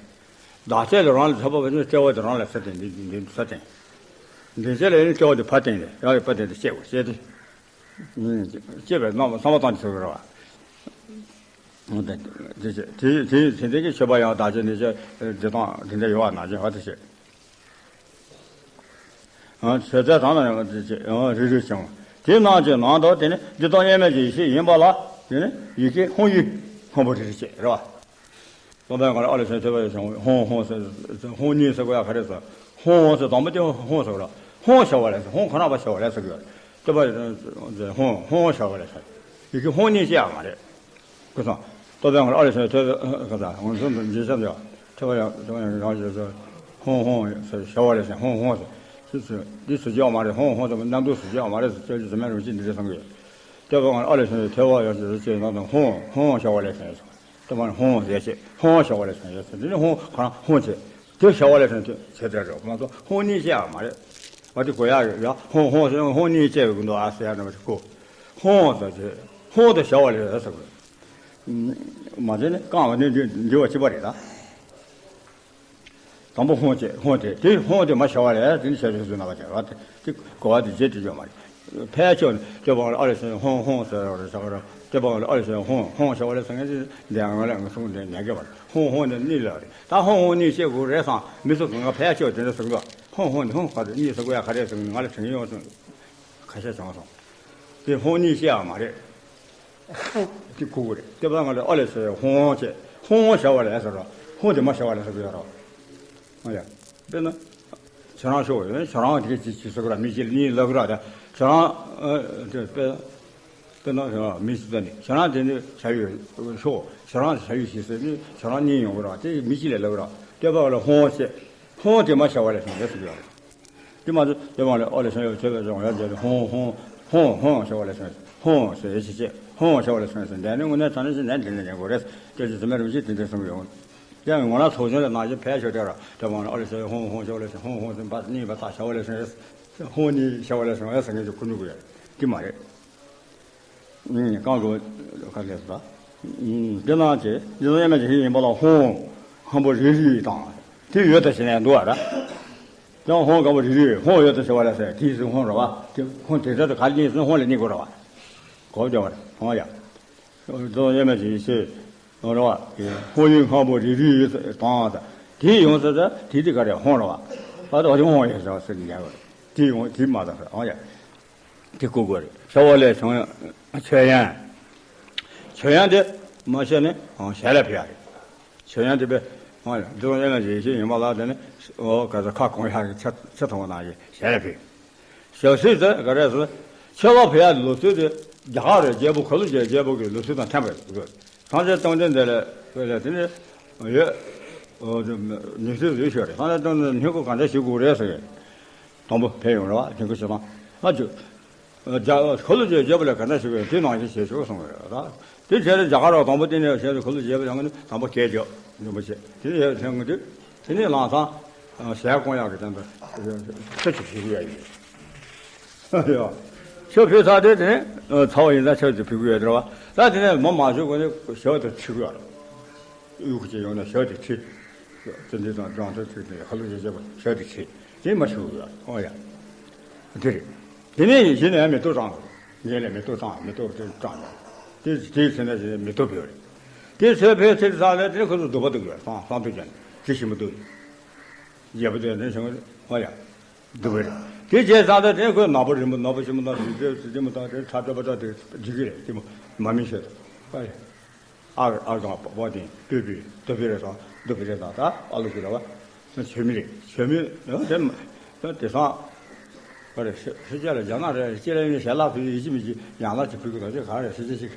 བདག་བསྐྱེད་ལ་རང་ལ་ཐོབ་པ་བས་ན་བརྩེ་བ་དེ་རང་ལ་ཚུར་བརྟེན། འདི་འདི་ཚུར་བརྟེན། འདི་བྱས་ལ་ཡིན་བརྩེ་བ་དེ་ཕར་བརྟེན་ཏེ་རང་གི་ཕར་བརྟེན་ཏེ་བསྐྱེད་དགོས། བསྐྱེད་དེ། བསྐྱེད་པའི་རྣམ་པ་བསམ་པ་བཏང་ཆོག་གི་རེད་བ། འོ་དེ་དེ་དེ་དེ་དེ་གི་མཆོད་པ་ཡང་བདག་བསྐྱེད་འདི་བྱས་འདི་དང་འདི་འདྲ་ཡོད་བ་ན་བྱས་བ་དེ་བྱས། ཨ་ཆོས་རྫས་དང་ནི་དེ་བྱས་ཨ་རིལ་རིལ་ཅན། དེ་རྣམས་ཀྱི་ནང་དུ་དེ་ནི་འདི་དང་དབྱེར་མེད་ཀྱི་ཡེ་ཤེས་ཡིན་པ་ལ་དེ་ནི་ཡི་གེ་ཧཱུྃ་ཡིག་སྔོན་པོ་རིལ་རིལ་བྱས་རེད་བ། སྟོང་པའི་ངང་ལས་ཨ་ལས་བྱུང་ཐོད་པ་ཡི་བྱུང་ཧཱུྃ་ཧཱུྃ་ཟེར། ཧཱུྃ་གཉིས་ཟེར་དགོས་ཡ་ག་རེ་ཟེར། ཧཱུྃ་ཧཱུྃ་ཟེར་དང་པོ་དེ་ཧཱུྃ་ཟེར་དགོས་ར། ཧཱུྃ་བྱ་བ་ལས་ཟེར། ཧཱུྃ་ཁོ་རང་པ་བྱ་བ་ལས་ཟེར་དགོས་ར། ལྟོས་པ་ཧཱུྃ་ཧཱུྃ་བྱ་བ་ལས་ཟེར། ཡི་གེ་ཧཱུྃ་གཉིས་བཤད་ཡ་མ་རེད། ཁོ་ཚང་། ལྟོས་པའི་ངང་ལས་ཨ་ལས་བྱུང་ཐོད་པ་ག་ས་ཧཱུྃ་ཟེར་འཇིགས་བྱ་འདི་ཐོད་པ་ཡང་ཐོད་པ་ཡང་རང་བྱས་ཟེར། ཧཱུྃ་ཧཱུྃ་ཟེར་བྱ་བ་ལས་ཟེར། ཧཱུྃ་ཧཱུྃ་ཟེར། ཤི་ཟེར་འདི་ཟེར་རྒྱུ་ཡོད་མ་རེད། ཧཱུྃ་ཧཱུྃ་ཟེར་རྣམ་རྟོག་ཟེར་རྒྱུ་ཡོད་མ་རེད་ཟེར། ཅོ་ཅོ་ཟེར་མེད་རུང་ཅི་འདི་རེད་བསམ་གི་ཡོད། ལྟོས་པའི་ངང་ལས་ཨ་ལས་བྱུང་ཐོད་པ་ཡང་ཟེར་ཟེར་ནང་དུ་ཧཱུྃ་ཧཱུྃ་བྱ་བ་ལས་ཟེར། ལྟོས་པ་ཧཱུྃ་ཟེར་ཞེས་ཧཱུྃ་བྱ་བ་ལས་ཟེར་ཡོད་ཟེར། འདི་ནི་ཧཱུྃ་ཁོ་རང་ཧཱུྃ་བྱས། དེ་བྱ་བ་ལས་ཟེར་དེ་བྱས་དེ་རེད་མ་གཏོགས་ཧཱུྃ་གཉིས་བཤད་ཡ་མ་རེད། བ་དེ་གོ་ཡ་ཡོད་ཡ། ཧཱུྃ་ཧཱུྃ་ཟེར་ཧཱུྃ་གཉིས་བཤད་པའི་ཀུན་ཏུ་ཨ་ཟེར་ཡ་འདྲ་མ་ཞིག་གོ། ཧཱུྃ་ཟེར་དེ་ཧཱུྃ་དེ་བྱ་བ་ལས་ཟེར་དགོས། མ་ཟད་ནི་རྐང་བ་ནི་འདི་འདི་བ་གཅིག་པ་རེད་ད། དང་པོ་ཧཱུྃ་བྱས་ཧཱུྃ་དེ་དེ་ཧཱུྃ་དེ་མ་བྱ་བ་ལས་དེ་ནི་བྱ་བྱ་བྱ་ན་བ་དེ་ར་དེ་གོ་བ་དེ་རྗེས་དེ་ཡོད་མ་རེད། ཕལ་ཆེར་ལྟོས་པའི་ངང་ལས་ཨ་ལས་ཟེར་ཧཱུྃ་ཧཱུྃ་ཟེར་བ་རེད་ཟེར་ག་ར། ལྟོས་པའི་ངང་ལས་ཨ་ལས་ཟེར་ཧཱུྃ་ཧཱུྃ་བྱ་བ་ལས་ཟེར་མཁན་དེ་འདི་ང་ལས་ང་གསུང་དེ་ཉན་གི་བ་རེད། ཧཱུྃ་ཧཱུྃ་དེ་གཉིས་ལ་རེད། ད་ཧཱུྃ་ཧཱུྃ་གཉིས་བཤད་དགོས་རེད་བསམ་མི་ཚོ་གང་ག་ཕལ་ཆེར་དེ་འདྲ་ཟེར་གི་འདུག་ཧཱུྃ་ཧཱུྃ་དེ་ཧཱུྃ་ག་དེ་གཉིས་ཟེར་དགོས་ཡ་ག་རེ་ཟེར་གི་ང་ལ་དྲན་གི་ཡོང་སོང་། ཁ་ཤས་བྱུང་སོང་། དེ་ཧཱུྃ་གཉིས་བཤད་ཡ་མ་རེད། དེ་ཁུག་གི་རེད། ལྟོས་པའི་ངང་ལས་ཨ་ལས་ཟེར་ཧཱུྃ་བྱས་ཧཱུྃ་བྱ་བ་ལས་ཟེར་རོ། ཧཱུྃ་དེ་མ་བྱ་བ་ལས་ཟེར་གི་ཡོད་རོ། ཨ་ཡ། དཔེར་ན། ཁྱོད་རང་ཤོག་ཡོད་ཁྱོད་རང་དེ་ག་ཅིག་ཅིག་ཟེར་གི་ར། མི་གཅིག་ལ་གཉིས་ལབ་གི་ར། ད་ཁྱོད་རང་། ཨ་དེ་དཔེ། དཔེར་ན་མི་གཅིག་ད་ནི་ཁྱོད་རང་དེ་ནི་བྱ་ཡུལ་ཤོག་ཁྱོད་རང་བྱ་ཡུལ་ཞིག་ཟེར་ནི་ཁྱོད་རང་གཉིས་ཡོང་གི་ར། དེ་མི་གཅིག་ལ་ལབ་གི་ར། ལྟོས་པའི་ངང་ལས་ཧཱུྃ་བྱས། ཧཱུྃ་དེ་མ་བྱ་བ་ལས་ཟེར་གི་ཡོད་རེད། དེ་མ་ཟད་ལྟོས་པའི་ངང་ལས་ཨ་ལས་བྱུང་ཡོད་ཆོས་པའི་སྦྱོང་ཡ་མཛད་དེ་ཧཱུྃ་ཧཱུྃ་ཧཱུྃ་ཧཱུྃ་བྱ་བ་ལས་བྱུང་ཡོད། ཧཱུྃ་ཟེར་ཡེ་ཤེས་བྱས་ཧཱུྃ་བྱ་བ་ལས་བྱུང་ཡོད་ཟེར། འདས་ནས་དངོས་གནས་དྲང་གནས་ཤིག་ནས་འདི་ནས་ཉན་དགོས་རེད། སྐད་ཅིག་ཙམ་མེད་རུང་ཅིག་དེ་འདྲ་གསུང་གི་ཡོང་། དེ་ཡང་ངོ་ལ་ཚོགས་ཆུང་ལས་ནང་བཞིན་ཕལ་ཆེར་དེ་ར་ལྟོས་པའི་ངང་ལས་ཨ་ལས་བྱུང་ཡོད་ཧཱུྃ་ཧཱུྃ་བྱ་བ་ལས་བྱུང་ཡོད། ཧཱུྃ་ཧཱུྃ་ཟེར་འབའ་གཉིས་པ་དག་བྱ་བ་ལས་བྱུང་ཡོད། ཧཱུྃ་གཉིས་བྱ་བ་ལས་བྱུང་ཡོད་ཟེར་མཁན་གྱི་ཁུ་ནུ་གུ་ཡོད། དེ་མ་རེད། གང་དགོས་ག་ལས་སོ། དེ་ནང་བྱས་འདི་ཚོ་དབྱེར་མེད་ཀྱི་ཡིན་པ་ལ་ཧཱུྃ་སྔོན་པོ་རིལ་རིལ་དང་དེ་འོད་དུ་བྱས་ནས་འདུག་བ་ར། ཡང་ཧཱུྃ་སྔོན་པོ་རིལ་རིལ་ཧཱུྃ་འོད་དུ་བྱས་པ་ལ་ཟེར་དེའི་ཚེ་ཧཱུྃ་ར་བ། དེ་ཧཱུྃ་དེ་ཚེ་དུ་ག་ལ་གཉིས་སུ་ཧཱུྃ་ལ་གཉིས་དགོས་ར་བ། གོ་བདེ་བ་རེད་ཧཱུྃ་ཡ། དེ་ཚོ་དབྱེར་མེད་ཀྱི་ཡེ་ཤེས་ར་བ། ཧཱུྃ་ཡིག་སྔོན་པོ་རིལ་རིལ་དང་དེ་ཡོང་ས་ད་དེ་དེ་ག་རེ་ཧཱུྃ་ར་བ། ཨ་ད་དེ་ཧཱུྃ་ཡིག་ཟེར་བ་ཟེར་གྱི་ཡ་བ་རེད། དེ་ཡོང་དེ་མ་ད་ཧཱུྃ་ཡ། དེ་བཀོད་དགོས་རེད། བྱ་བ་ལས་བྱུང་ཡང་ཆོས་དབྱིངས། ཆོས་དབྱིངས་དེ་མ་བཤད་ནས་ཞལ་ལ་ཕུལ་ཡ་རེད། ཆོས་དབྱིངས་དེ་དཔེ་ ཨོ་ཡ། འདི་ཚོ་ཡན་ལག་བཞི་བཞི་ཡིན་པ་ལ་དེ་ནི། ཨོ་ག་ཚོད་ཁ་གང་ཡག་གི་ཆ་ཆ་ཚང་བ་ནང་བཞིན་ཞལ་ཕུལ། ཞབས་བསིལ་ཟེར་ག་རེ་ཟེར། མཆོད་པ་ཕུལ་ཡག་ལུགས་སྲོལ་དེ་རྒྱ་གར་རེད། རྒྱལ་པོ་འཁོར་ལོ་བརྒྱའི་རྒྱལ་པོ་གི་ལུགས་སྲོལ་དང་མཐུན་པ་རེད། སངས་རྒྱས་བཅོམ་ལྡན་འདས་ལ་དེ་ནི་ཡོད། ཨོ་ཉི་ཤུ་རེ་ཤོད་རེད། སངས་རྒྱས་བཅོམ་ལྡན་འདས་སྙིང་ཁུར་ག་འདྲ་ཞིག་དགོས་རེད་ཟེར་གི། དང་པོ་ཕེབས་ཡོང་རེད་བ། སྙིང་ཁུར་བྱེད་སྟངས་ཨ་ཅོ། རྒྱ་འཁོར་ལོ་བརྒྱའི་རྒྱལ་པོ་ལ་ག་འདྲ་ཞིག་དེ་ནང་བཞིན་བྱེད་ཆོག་གསུངས་ཡོད་རེད། དེ་བྱས་ནས་རྒྱ་གར་རོ་དང་པོ་དེ་ནས་བྱས་ནས་འཁོར་ལོ་བརྒྱའི་རྒྱལ་པོ་ཡོང་གི་ནི་དང་པོ་སྐད་རྒྱབ་རིན་པོ་ཆེ་དེ་ནས་ཡར་ཐོན་གི་འདུག་དེ་ནས་ལམ་སང་ཞལ་སྐོང་ཡག་གི་དོན་དུ་ཆུ་ཅིག་ཕུལ་གི་ཡོད་ཡིན། ཡོ། ཆུ་ཕུལ་ཚར་དུས་དེ་ནས་ཚ་བོ་ཡིན་ཙང་ཆུ་ཅིག་ཕུལ་གི་ཡོད་རེད་བ། ད་དེ་ནས་མི་མ་བཞུགས་གོང་ནས་ཞབས་དེ་ཁྲིད་གི་ཡོད་རེད། དབུགས་ཅིག་ཡོང་ན་ཞབས་དེ་ཁྲིད། དེ་འདི་དང་སྦྱོང་ཐུབ་ཚིག་དེ་ཁ་ལོ་བྱེད་བྱེད་པ་ཞབས་དེ་ཁྲིད་དེ་མ་ཞུ་གི་ཡོད། ཨོ་ཡ། དེ་རེད། དེ་ནས་གཞི་ནས་མེ་ཏོག་བཀྲམ། ངེད་ལ་མེ་ཏོག་བཀྲམ། མེ་ཏོག་དེ་བཀྲམ་ཡོད། དེ་དེའི་ཚེ་ན་གཞི་ནས་མེ་ཏོག་ཕུལ་རེད། དེ་ཚེ་ཕུལ་ཚེ་ས་ལ་དེ་ཁོ་ཚོ་སྡུག་པ་སྡུག་ཡོད། སང་སང་དུ་ཅན་དེ་ཞིམ་པོ་འདུག་རྒྱལ་པོ་དེ་འདྲ་བྱུང་། ཨོ་ཡ། སྡུག་པ་རེད། དེ་རྗེས་ས་ལ་དེ་ཁོས་ནག་པོ་རིང་པོ་ནག་པོ་ཞིམ་པོ་དང་རིགས་རྒྱལ་ཚེ་ཞིམ་པོ་དང་དེ་ཁྲ་ཁྲ་པ་ཁྲ་དེ་འཇིག་གི་རེད། དེ་མ་མི་ཤེས། ཨོ་ཡ། ཨ་ཨ་དང་པོ་དེ་སྤོས་པའི་སྟོད་པའི་རེ་དང་སྟོད་པའི་རེ་དང་ད་ཨ་ལུ་གི་རེ་བ། བྱེ་མི་རེད། བྱེ་མི་དེ་དེ་སང་ག་རེ་ཤི་ཤི་རྒྱ་ལ་རྒྱ་ནག་རེ་སྐྱེ་ལ་ཡིན་ཞལ་ལག་ཕུལ་ཡིན་གཅིག་མིན་གཅིག་ཡང་ལག་ཅིག་ཕུལ་གི་དང་ཅིག་ག་རེ་ཤི་རྒྱ་ཞིག་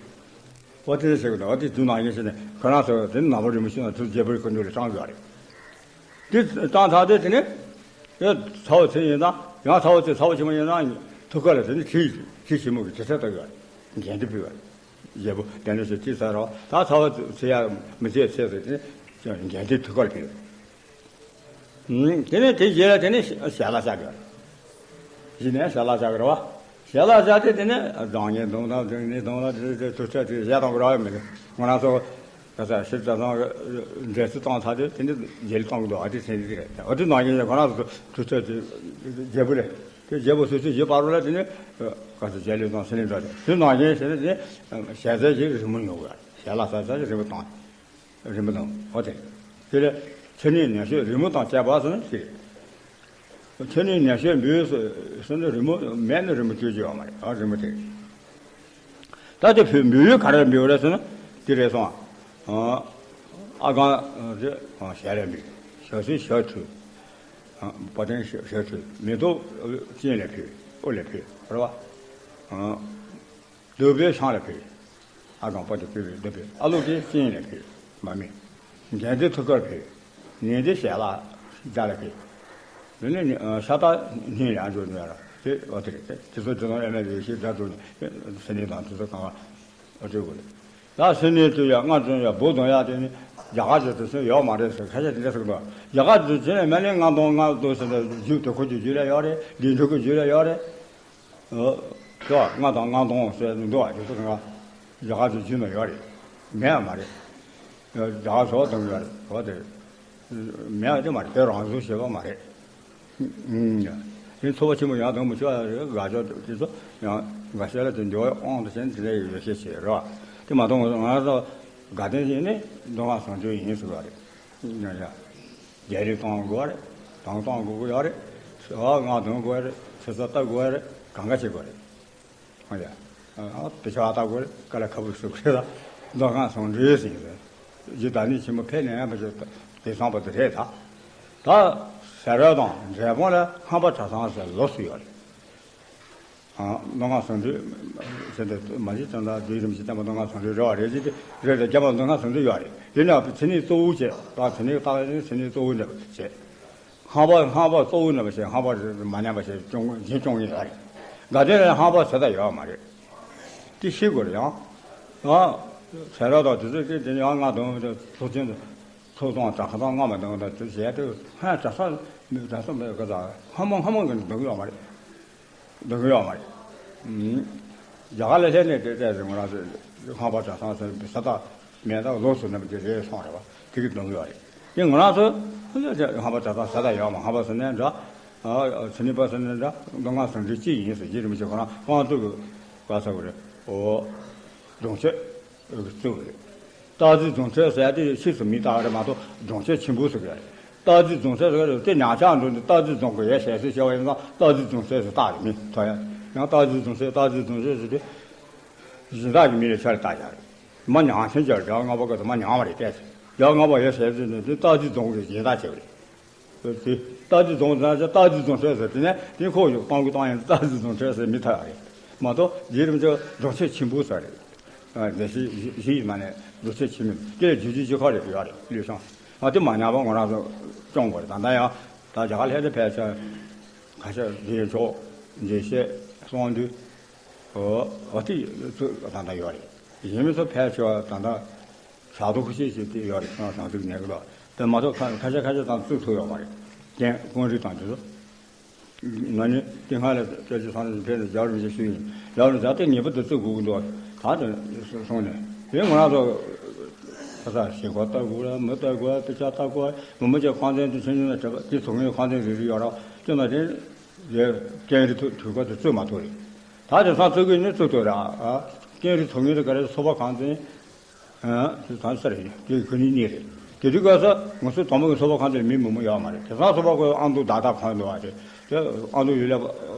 འོ་དེ་ཟེར་གི་འདུག་འོ་དེ་དུས་ནང་བཞིན་བྱས་ནས་ཁོ་རང་ཚོ་དེ་ནག་པོ་རིང་པོ་ཤོད་ན་དུས་རྒྱལ་པོའི་སྐུ་མདུན་ལ་བཏང་དགོས་རེད། དེ་བཏང་ཚར་དུས་དེ་ནས་ཚ་བོ་ཚེ་ཡིན་ན་ཡང་ཚ་བོ་ཚེ་ཚ་བོ་ཆེན་མོ་ཡིན་ན་ཐུགས་ཀ་ལ་དེ་ནས་གྲི་གྲི་ཞིམ་པོ་གི་དྲི་ཚད་ལྟ་དགོས་རེད། འགན་དེ་ཕུལ་བ་རེད། རྒྱལ་པོ་དེ་འདྲ་ཞིག་ཅི་ཟེར་རོ། ད་ཚ་བ་ཚེ་ཡ་མི་ཚེ་ཚེ་ཟེར་དེ་ནས་འགན་དེ་ཐུགས་ཀར་ཕེབས། དེ་ནས་དེ་རྗེས་ལ་དེ་ནས་ཞལ་ལག་བཅའ་དགོས། གཞི་ནས་ཞལ་ལག་བཅའ་དགོས་རེད་བ། ཞལ་ལག་བཅའ་དེ་དེ་ནས་བཟང་ངན་སྡོམ་དང་སྡིག་ཉེས་སྡོམ་ལ་དེ་དེ་དུས་ཚོད་དེ་བཞག་གཏོང་དགོས་རེད་བ། མི་ང་རང་ཚོ་ད་ས་ཤིབ་ད་སང་འདྲེ་སུ་བཏང་ཚར་དེ་དེ་ནས་རྗེས་ལ་གཏོང་གི་འདུག་ཨ་དེ་ཚན་རིག་རེད། འོ་དེ་ནང་བཞིན་ཁོ་རང་ཚོ་དུས་ཚོད་དེ་རྒྱལ་པོ་རེད། དེ་རྒྱལ་པོ་སོ་སོའི་བཞི་བར་རོ་ལ་དེ་ནས་ག་ཚོད་རྒྱལ་ལས་དང་སེམས་ལས་འདྲ་དེ་དེ་ནང་བཞིན་བྱས་ནས་དེ་ཞལ་ཟས་ཞིག་རིང་མོ་ཉོ་དགོས། ཞལ་ལག་ཟས་ཟས་ཞིག་རིང་མོ་བཏང་། རིང་མོ་དང་འོ་དེ། དེ་ལས་མཆོད་གནས་ཉན་བཤད་རིང་མོ་དང་བཅས་པ་ཟེར་ན་ཅི་རེད། མཆོད་གནས་ཉན་བཤད་འབུལ་ཟེར་ན་རིང་མོ་མེད་ན་རིང་མོ་སྤྲོད་རྒྱུ་ཡོད་མ་རེད། ཨ་རིང་མོ་དེ། ད་དེ་འབུལ་འབུལ་ཡུལ་ག་རེ་འབུལ་རེད་ཟེར་ན་དེ་རེད་སོང་། ཨ་གང་རེད། ཞལ་ལས་འབུལ། ཞབས་བསིལ་ཞབས་ཁྲུས། བ་དན་ཞབས་ཁྲུས། མེ་ཏོག་སྤྱན་ལས་ཕུལ། དབུ་ལས་ཕུལ་རེད་བ། བདུག་སྤོས་ཤངས་ལ་ཕུལ། ཨ་གང་པོ་དེ་ཕུལ་བའི་བདུག་སྤོས། ཨ་ལུག་དེ་སྤྱན་ལ་ཕུལ། མ་སྨད། འགན་དེ་ཐུགས་ཀར་ཕུལ། ཉན་དེ་ཞལ་ལག་བརྡ་ལ་ཕུལ། དེ་ནས་ཤ་སྟག་སྙིང་ལ་འཇུག་ནུས་ར་དེ་འོ་དེ་རེད། དེ་ཚོ་དེ་ཚོ་ཨ་མའི་ཡོད་ཤེས་སྒྲ་སྒྲོག་ནས་སེམས་ནད་དང་དེ་ཚོ་གང་ལ་འོ་དེ་དགོས་རེད། ད་སེམས་ནད་དུ་ཡ་ལྔ་བྱུང་ཡ་བུ་དང་ཡ་དེ་ནི་རྒྱ་གར་གྱི་དུས་ཚོད་ཡོད་མ་རེད་ཟེར་ཁ་ཤས་དེ་འདྲ་ཟེར་གི་འདུག་རྒྱ་གར་དུས་ཚོད་ནས་མ་ནས་ལྔ་དང་ལྔ་དུ་ཟེར་ན་རྒྱུད་དེ་ཁོ་ཚོའི་རྒྱུད་ལ་ཡོད་རེད། འདི་འགྲོ་གི་རྒྱུད་ལ་ཡོད་རེད། ཨོ། ལྔ་དང་ལྔ་དང་ཟེར་འདུག་བ། དེ་ཚོ་གང་ག་རྒྱ་གར་དུ་བྱུང་ན་ཡོད་རེད། མེད་ཡ་མ་རེད། རྒྱ་གར་བཟོ་བཏང་ཡོད་རེད། འོ་དེ་མེད་ཡ་དེ་མ་རེད། དེ་རང་བཟོ་བྱས་པ་མ་རེད། ཨུམ། དེ་ཚོ་བ་ཆེན་པོ་ཡང་དང་པོ་ཆོག་ཡ་རེད། དགའ་ཕྱོགས་དེ་ཚོ་ཡང་དགའ་ཤོས་ལ་དེ་འགྱུར་བ་དབང་དུ་བྱས་ནས་དེ་འདྲ་ཡོད་ཤས་ཆེ་རེད་བ། དེ་མ་གཏོགས་ང་རང་ཚོ་དགའ་ལྡན་ཞིག་ནི་མདོ་སྔགས་ཟུང་འབྲེལ་ཡིན་ཟེར་བ་རེད། ཡ་ཡ། རྒྱལ་རིགས་གཏོང་དགོས་རེད། དང་གཏོང་དགོས་ཀྱི་ཡོད་རེད། ཨ་ང་གཏོང་དགོས་རེད། ཚེ་ས་ལྟ་དགོས་རེད། གང་ག་བྱེད་དགོས་རེད། ཨ་ཡ། ཨ་དེ་ཆ་ལྟ་དགོས་རེད། དཀའ་ལས་ཁག་པོ་ཞིག་རེད་ད། མདོ་སྔགས་ཟུང་འབྲེལ་ཟེར་གྱི་རེད། རྗེ་བདག་ཉིད་ཆེན་པོ་ཕེབས་ནས་ཡང་བྱས་དེང་སང་བར་དུ་རེད་ད། ད་ཟས་རོ་དང་འབྲས་སྤུངས་ལ་ལྷམ་པ་གྲྭ་ཚང་ཟེར་ལོགས་སུ་ཡོད་རེད། མདོ་སྔགས་ཟུང་འབྲེལ་ཟེར་ཏེ་མ་གཞི་ཙམ་དང་བསྡུས་རིམ་གྱི་བསྟན་པ་མདོ་སྔགས་ཟུང་འབྲེལ་རེད་བ། རེད་ཅེས་རེད་དེ་རྒྱ་མ་མདོ་སྔགས་ཟུང་འབྲེལ་ཡོད་རེད། ཡིན་ནའང་མཚན་ཉིད་གཙོ་བོ་བྱས་ད་མཚན་ཉིད་བཏགས་ཡོད་མཚན་ཉིད་གཙོ་བོ་འདྲ་བ་བྱས། ལྷམ་པ་ལྷམ་པ་གཙོ་བོ་འདྲ་བ་བྱས། ལྷམ་པ་མ་ཉམས་པ་བྱས་སྐྱོང་གཞན་སྐྱོང་ངེས་ཡོད་རེད། དགའ་ལྡན་ལ་ལྷམ་པ་ཟེར་ད་ཡོད་མ་རེད། དེ་ཤེས་དགོས་རེད་ཡང་། ཨ་ཟས་རོ་དང་དེ་ཚོ་དེ་དེ་ཡང་ལྔ་དང་ཚོགས་ཆེན་དུ་ཚོགས་དང་གྲྭ་ཁ་དང་སྔ་མ་དང་དང་དེ་བྱས་ཏེ་ཧ་གྲྭ་ས་མི་གྲྭ་ས་མི་ག་ས་ལྷ་མོ་ལྷ་མོ་གི་འདུག་ཡོད་མ་རེད། འདོན་གི་ཡོད་མ་རེད། ཨུམ། རྒྱ་གར་ལ་སླེབས་ནས་དེ་ལྟས་ཟེར་ང་རང་ཚོ་ལྷམ་པ་གྲྭ་ཚང་ཟེར་བའི་ས་ཐག་མེད་ད་ལོགས་སུ་ནམ་དེ་རེད་སོང་རེད་བ། དེ་གི་འདོན་གི་ཡོད་རེད། དེ་ང་རང་ཚོ་ལྷམ་པ་གྲྭ་ཚང་ཟེར་ད་ཡོད་མ། ལྷམ་པ་ཟེར་ནས་འདྲ། ཨ་ཚེ་ནི་པ་ཟེར་ནས་འདྲ། མདོ་སྔགས་ཟུང་འབྲེལ་གཅིག་ཡིན་ཟེར། རྗེ་རིན་པོ་ཆེ་ཁོ་རང་དབང་སྡུད་ཀྱི་བཀའ་ཚོགས་རེད། ཨོ། སྒྲུང་ཆོས། གཙོ་བོ་རེད། སྟག་རྩེ་རྫོང་ཚད་ཟེར་ཡ་དེ་ཕྱིས་སུ་མིང་བཏགས་རེད་མ་གཏོགས་སྒྲུང་ཆོས་ཆེན་པོ་ཟེར་གི་རེད། སྟག་རྩེ་རྫོང་ཚད་ཟེར་གི་རེད་དེ་ཉག་ཆག་འགྲོ་འདུག་སྟག་རྩེ་རྫོང་གི་ཡ་ཞལ་གསེར་བྱ་བ་ཡིན་ཙང་སྟག་རྩེ་རྫོང་ཚད་ཟེར་བཏགས་རེད་མིང་ཐོ་ཡ། ཡང་སྟག་རྩེ་རྫོང་ཚད་སྟག་རྩེ་རྫོང་ཚད་ཟེར་དེ་གཞན་དག་གི་མིང་ལ་ཆ་ལ་བཏགས་བཞག་རེད། མ་ཉག་ཆེན་གྱི་རྒྱ་ལྔ་པ་ག་ཚོད་མ་ཉག་བ་རེད་བལྟས་ཚེ། རྒྱ་ལྔ་པ་ཡོད་ཟེར་ཟེར་ནས་དེ་རྟ་རྫི་རྫོང་གི་སྦྱིན་བདག་བྱས་པ་རེད། དེ་རྟ་རྫི་རྫོང་ཟེར་ན་རྟ་རྫི་རྫོང་ཟེར་ཟེར་དེ་ནས་དེ་ཁོ་ཡོད་སྤང་གི་བཏང་ཡང་རྟ་རྫི་རྫོང་ཟེར་ཟེར་མི་ཐར་ཡ་རེད་མ་གཏོགས། རྗེ་རིན་པོ་ཆེ་རྫོང་ཆེན་ཆེན་པོ་ཟེར་རེད། ཨ་དེ་བཞི་བཞི་ཡིན་མ་ནས་རྫོང་ཆེན་ཆེན་མོ་དེ་ལ་རྗེ་རྗེ་ཆོས་ཁ་རེད་ཡོད་རེད་ལུས་སང་། ཨ་དེ་མ་ཉམས་པ་ང་རང་ཚོ་སྐྱོང་དགོས་རེད། ད་ལྟ་ཡང་ད་རྒྱ་གར་ལྷན་དུ་ཕེབས་ཚར་ཁ་ཤས་རྗེ་མཆོག་རྗེ་བཤད་གསང་འདུས། ཨོ་ཨོ་དེ་ཚོ་ད་ལྟ་ཡོད་རེད། གཞན་མི་ཚོ་ཕལ་ཆེ་བ་ད་ལྟ་ཞག་དུ་ཁུ་ཤེས་ཤེས་དེ་ཡོད་རེད། ཁྱོད་རང་ཚོ་ཉལ་གི་ལ་དེ་མ་གཏོགས་ཁ་ཁ་ཤས་ཁ་ཤས་ཙམ་བཙུགས་ཐུབ་ཡོད་མ་རེད། རྒན་དཀོན་རིགས་དང་དེ་ཚོ་ང་ནི་དེ་སྔ་ལ་སྐྱབས་རྗེ་ཚང་ནས་ཕེབས་ནས་རྒྱལ་བ་རིན་པོ་ཆེ་ཞུས་ཡིན། རྒྱལ་བ་རིན་པོ་ཆེ་དེ་ངེས་པར་དུ་བཙུགས་དགོས་ཀྱི་འདུག་ད་དེ་གསུངས་ནས་དེ་ང་རང་ཚོ་ཁ་ས་ཞིང་ཁ་ལྟ་དགོས་ལ་མི་ལྟ་དགོས་ལ་དཔེ་ཆ་ལྟ་དགོས་མི་མི་ཆེ་ཁང་ཚན་དུ་ཕྱིན་ནས་དེ་ཚོ་ངའི་ཁང་ཚན་རེ་རེ་ཡོད་ར་ཅི་ན་དེ། རེད། ཀེང་རི་ཐུ་དུས་སྐབས་དུ་བཙུགས་མ་ཐུབ་རེད། ད་དེང་སང་བཙུགས་ཀྱི་ནི་བཙུགས་ཐུབ་ར། ཨ། ཀེང་རི་ཐུ་ངེས་དུ་ག་རེ་སོ་པ་གང་དེ། ཨ། དེ་གང་ས་རེད་དེ་ཁོ་ནི་གཉིས་རེད། དེ་དུས་སྐབས་སུ་ང་ཚོ་དང་པོ་གི་སོ་པ་གང་དེ་མི་མང་པོ་ཡོད་མ་རེད། དེང་སང་སོ་པ་ཁོ་ཨ་མདོ་བདག་ཐག་གང་འདུག་ཨ་དེ། དེ་ཨ་མདོ་ཡུལ་ལ་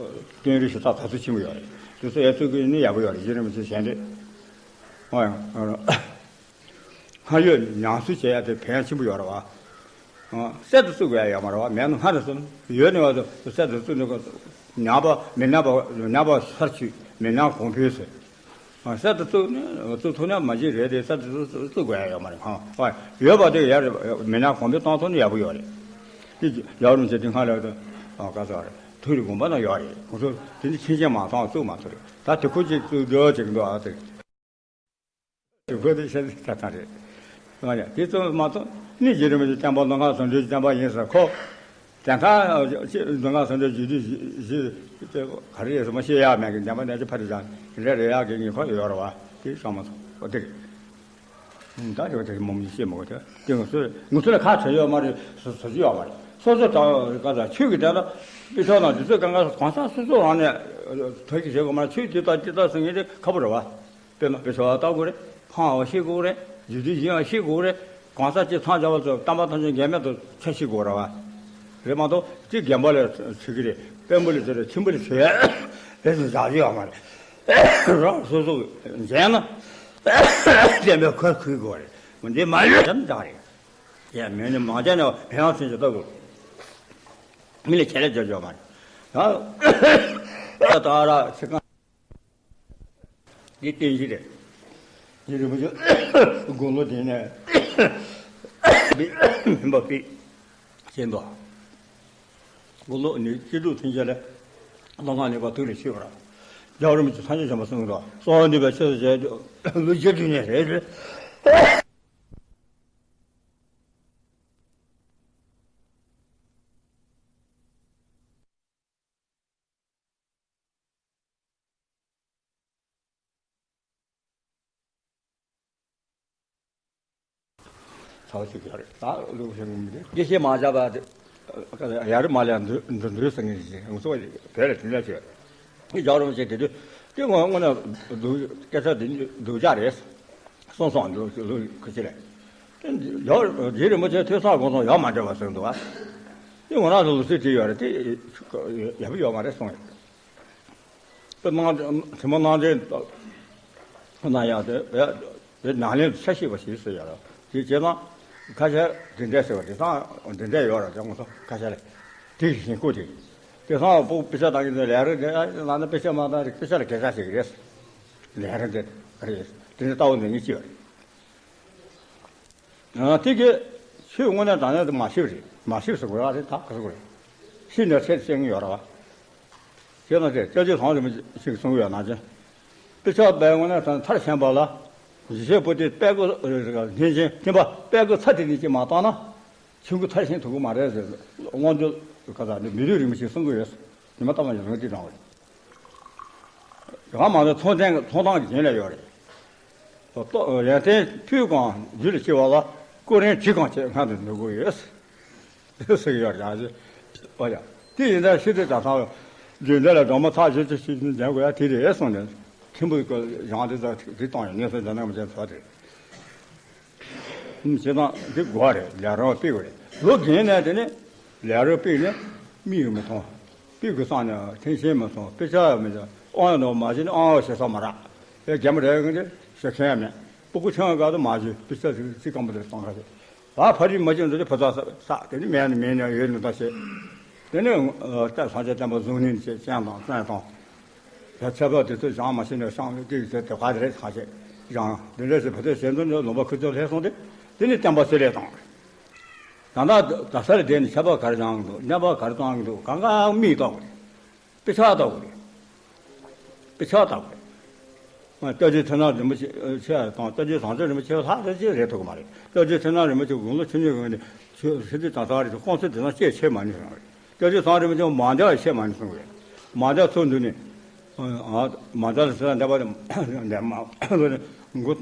ཀེང་རི་ཞེ་དྲག་དར་ཚུལ་ཆེན་པོ་ཡོད་རེད། དེ་ཚོ་ཡར་བཙུགས་ཀྱི་ནི་ཡག་པོ་ཡོད་རེད། གཞི་རིམ་ཞིག་གཞན་རེད། ཨོ་ཡང་། སྔར་ཡོད་ཉམས་གསོ་བྱེད་ཡ་དེ་ཕན་ཆེན་པོ་ཡོད་རེད་བ། ཨ། གསར་དུ་བཙུགས་དགོས་ཡ་ཡོད་མ་རེད་བ། མེད་ན་སྔར་ནས་བཟུང་ཡོད་ནས་བ་དུ་གསར་དུ་བཙུགས་ནས་ཉམས་པ་མི་ཉམས་པ་ཉམས་པ་སར་ཆུད་མི་ཉམས་གོང་འཕེལ་ཟེར། ཨ། གསར་དུ་བཙུགས་ནས་བཙུགས་ཐུབ་ན་མ་བྱེད་རེད་དེ་གསར་དུ་བཙུགས་བཙུགས་དགོས་ཡ་ཡོད་མ་རེད་ཧང་བ། ཡོད་པ་དེ་ཡ་རེད། མི་ཉམས་གོང་འཕེལ་གཏོང་ཐུབ་ན་ཡག་པོ་ཡོད་རེད། དེ་ཡག་རུང་ཆེ་དེ་སྔར་ལས་དུ་ག་ས་རེད། ཐུགས་རེ་དགོངས་པ་ན་ཡོད་རེད། ཁོང་ཚོ་དེ་འདྲ་ཆེན་ཆེན་མ་བཏང་བཙུགས་མ་ཐུབ་རེད། ད་དེ་ཁུར་ཅིག་བཙུགས་འདོད་ཅིག་འདུག་ཨ་ཙི། དགོས་དེ་བཤད་ཚད་ད་རེད། ང་ཡང་དེ་ཙམ་མ་གཏོགས་ནི་རྗེ་རིན་པོ་ཆེ་བསྟན་པ་ལམ་ཁ་ཟུང་འབྲེལ་གྱི་བསྟན་པ་ཡིན་ཟེར་ཁོ། དེ་ལྟར་ལམ་ཁ་ཟུང་འབྲེལ་རྒྱུད་སྡེ་བཞི་བཞི་ག་རེ་ཡོད་ཟེར་མ་ཤེས་ཡག་མེད་ཀི་འཇམ་པ་ནས་ཅི་ཕ་རི་ཅང་རེ་རེ་ཡག་གི་ངེས་ཁོ་ཡོད་རེད་བ། དེ་བསམ་མ་སོང་ཨོ་དེ་རེད། ད་ཡོད་དེ་མོ་མི་ཤེས་མོ་དེ་དེ་ང་ཚོ་ང་ཚོ་ལ་ཁ་བྲལ་ཡོད་མ་རེད། སོ་སོ་ཡོད་མ་རེད། སོ་སོ་དང་ག་ཚ་ཆོས་ཀྱི་དོན་ལ་དཔེ་ཆ་ནང་དུས་ཚོད་གང་ག་གང་ཟག་སོ་སོ་རང་ནས་ཐོས་ཀྱི་བྱེད་དགོས་མ་རེད། ཆོས་དེ་ལྟ་དེ་ལྟ་ཟེར་མཁན་དེ་ཁག་པོ་རེད་བ། དཔེར་ན་དཔེ་ཆ་བ་ལྟ་དགོས་རེད། འཕང་བ་ཤེས་དགོས་རེད། རྒྱུད་སྡེ་བཞི་ཡང་ཤེས་དགོས་རེད། གང་ཟག་སྤྱི་ཚང་བྱ་བ་ཚོ་བསྟན་པ་ཐམས་ཅད་འགལ་མེད་དུ་ཆ་ཤེས་དགོས་རེད་བ། རེད་མ་གཏོགས་གཅིག་རྒན་པ་ལས་བྱེད་ཀྱི་རེད། དཔོན་པོ་ལས་བྱེད་རེད། ཆེན་པོ་ལས་བྱེད་རེད་ཟེར་བཞག་རྒྱུ་ཡོད་མ་རེད། རང་སོ་སོ་འཇལ་ན་བསྟན་པའི་ཁུར་ཁུར་དགོས་རེད། འདི་མ་ཡོད་ཙམ་བཞག་རེད། ཡ་མི་ནི་མང་ཆེ་ནས་ཕན་ཡང་ཚུན་ཆད་ལྟ་དགོས། མི་ལ་ཁྱད་ལས་བྱ་རྒྱུ་ཡོད་མ་རེད། ད་ད་ར་ཚིག་རྐང་། འདི་རྟེན་གཞི་རེད། འདི་རིན་པོ་ཆེ་དགུང་ལོ་དེ་ནས་མིན་པ་པི་ཅན་པ། དགུང་ལོ་ནི་སྐྱིད་སྡུག་མཐུན་རྐྱེན་ལས་ལོ་ལྔ་ནས་པ་ཐུགས་ལས་ཤེས་པར། རྒྱལ་བ་རིན་པོ་ཆེ་སངས་རྒྱས་བྱོན་པ་གསུངས་འདུག་གསོལ་བ་འདེབས་པའི་ཆེད་དུ་བྱས་ལོ་བརྒྱད་ཅུ་ནས་རེད། ཚ་བ་ཞིག་ཡོད་རེད། ད་ལུགས་ཤིག་ངོ་མི་དེ་དགེ་བཤེས་མ་བྱས་པ་དེ་ཡར་མ་ལས་འདུ་འདུ་འདུ་ཟེར་མཁན་ཞིག་ང་ཚོ་བོད་ལ་དེ་འདྲ་བྱས། དེ་རྒྱལ་བ་རིན་པོ་ཆེ་དེ་དུས་དེ་ངོ་དངོས་གནས་སྡུག་སྐད་ཆ་དེ་སྡུག་ཅག་རེད། སོང་སོང་འདུག་ལུགས་ཁ་ཅིག་ལས། དེ་རྒྱལ་བ་རྗེ་རིན་པོ་ཆེ་ཐོས་བསམ་སྒོམ་གསུམ་ཡོད་མ་འདྲ་བ་ཟེར་འདུག་ཨ། དེ་ངོ་རང་ཚོ་ལུགས་སྲོལ་དེ་ཡོད་རེད། དེ་ཡག་པོ་ཡོད་མ་རེད་གསུངས་ཡོད། དེ་གནང་དྲི་མ་གནང་དེ་གནང་ཡག་དེ་དེ་ནང་ལན་ཆ་ཤེས་པ་ཞིག་ཟེར་ཡོད་རེད། དེ་བྱས་ན་ཁ་ཤས་འདི་འདྲ་ཟེར་བ་དེ་དང་འདི་འདྲ་ཡོད་རེད། དེ་ངོ་ཚོ་ཁ་ཤས་ལས་དེ་ཞིག་བཀོད་དེ། དེ་སང་སྤུ་དཔེ་ཆ་བཏང་གི་འདུག་ལས་རིམ་དེ་ཨ་ལ་ན་དཔེ་ཆ་མ་བཏང་རིགས་དཔེ་ཆ་ལ་གས་ཆག་ཞིག་རེད། ལས་རིམ་དེ་རེད། དེ་འདྲ་ལྟ་བུ་འདི་ངས་ཅི་ཡོད་རེད། ཨ་དེ་གས་ཆོས་དངོས་གནས་དྲང་གནས་དེ་མ་ཤེས་པ་རེད། མ་ཤེས་པ་ཟེར་དགོས་ར་རེད། ད་ག་ཟེར་དགོས་རེད། ཤེས་ནས་ཆེད་བཤད་ངེས་ཡོད་ར་བ། ཁྱེད་རང་ཚོས་སྐྱབས་རྗེ་ཚང་རིན་པོ་ཆེས་གསུང་གི་ཡོད་ནང་བཞིན། དཔེ་ཆ་དཔེ་དངོས་གནས་དྲང་གནས་མཐར་ཕྱིན་པ་ལ་ཡེ་ཤེས་པོ་ཏི་དཔལ་མགོན་ལྷན་ཅིག་ཐིམ་པ་དཔལ་མགོན་ཚ་དེ་ནས་ཅིག་མ་བཏང་ན། ཆོས་སྐུ་མཐར་ཕྱིན་ཐུབ་ཀྱི་མ་རེད་ཟེར། དབང་ཕྱུག་ག་ས་ནས་མི་ལུས་རིན་པོ་ཆེས་གསུང་གི་ཡོད། ཉི་མ་ལྟ་མ་ཡོད་ངས་འདི་དྲང་བ་རེད། རང་མ་ནས་ཚོང་བརྟན་ཚོང་བཏང་གི་རྒྱུན་ལས་ཡོད་རེད། ལྟོ་ལན་བརྟན་ཕུད་གང་རྒྱུད་ལ་སྐྱེ་བ་ལ་ཀུན་རིན་གྲི་གང་བྱེད་སྔར་དུ་འགྲོ་དགོས་ཡོད། ཟེར་གི་ཡོད་རེད། ཨོ་ཡ། དེ་ཡིན་ན་ཤི་དེ་དྲ་ཐང་རྒྱུད་འདི་ལ་སྒྲོལ་མ་ཚར་བཞི་བཅུ་ཞིག་འདོན་དགོས་ཡ་དེ་རེད་གསུངས་ནས་ཁྲིམས་ཕུག་གི་གཞུང་དེ་ཚོ་རི་བཏང་ཡོད། ངེས་སོ་ཇ་ནག་མ་བྱས་ཚོ་དེ། བྱེད་སྟངས་འདི་དགོས་རེད། ལས་རོགས་སྤེལ་དགོས་རེད། ལོ་རྒན་ནས་དེ་ནས་ལས་རོགས་སྤེལ་ནས་མིག་མི་མཐོང་། སྤེལ་དགོས་བསམ་ནས་མཐུན་རྐྱེན་མི་སོང་། དཔེ་ཆ་ཡང་མི་འཇོག་ཨང་ཡང་འདོགས་མ་བྱས་ནས་ཨང་བ་བྱེད་ས་མ་རག་ཨེ་རྒན་པ་རེད་གི་འདི་ཞོ་ཁན་ཡང་མེད། སྤུ་གུ་ཆུང་བའི་སྐབས་དུ་མ་བྱས་དཔེ་ཆ་ཟིག་རྩིས་སྐམ་པོ་དེ་བཏང་ཁ་ཤས། ད་ཕ་རི་མ་བྱུང་ཚེ་ཕོ་ཚ་ས་ས་དེ་ནི་མེད་ནི་མེད་ནི་ཡོད་ནི་ད་ཤེས། དེ་ནི་ད་སངས་རྒྱས་བསྟན་པ་བཟུང་ནི་ཅེས་ཅན་དང་བཙན་དང་། ད་ཆབ་བ་དེ་ཚོ་བཞེངས་མ་ཤེས་ནས་བཤང་བའི་དུས་ཚོད་དེ་ག་རེ་རེད་ཁ་ཤས་བཞེངས་དེ་འདྲ་ཞིག་བུ་ཚོ་ཞལ་འཛོམས་ནས་ལུང་པ་ཁུ་ཚོ་ལྷས་སོང་སྟེ། དེ་ནི་བསྟན་པ་སེ་ལས་བཏང་རེད། ད་ལྟ་ད་ས་ལ་བསྡད་ནས་ཆབ་བ་ག་རེ་བཞེངས་འདུག་མཉམ་པ་ག་རེ་བཏང་གི་འདུག་གང་ག་མིག་ལྟོགས་རེད། དཔེ་ཆ་ལྟ་དགོས་རེད། དཔེ་ཆ་ལྟ་དགོས་རེད། ཨ། སྐྱབས་རྗེ་ཚེ་རིང་རིན་པོ་ཆེ་ཆེ་དང་སྐྱབས་རྗེ་ཟམ་གདོང་རིན་པོ་ཆེ་ལྷག་ཙམ་ཅིག་རེད་ཐུབ་ཀྱི་མ་རེད། སྐྱབས་རྗེ་ཚེ་རིང་རིན་པོ་ཆེ་དགུང་ལོ་ཆུང་ཆུང་གི་ནས་ཆོས་སྲིད་དུ་དྲང་ཐག་རེད། ཀོང་སེ་དེ་ཚང་སྐྱེས་ཆེ་མ་ནི་སོང་རེད། སྐྱབས་རྗེ་ཟམ་རིན་པོ་ཆེ་མང་ཇག་ཆེ་མ་ནི་སོང་རེད། མང་ཇག་ཚོ་འདུག་ནས། ཨ། མང་ཇག་ལ་ཟེར་ན་འདས་པ་འདས་མ་ལོ་ནས་མགོ་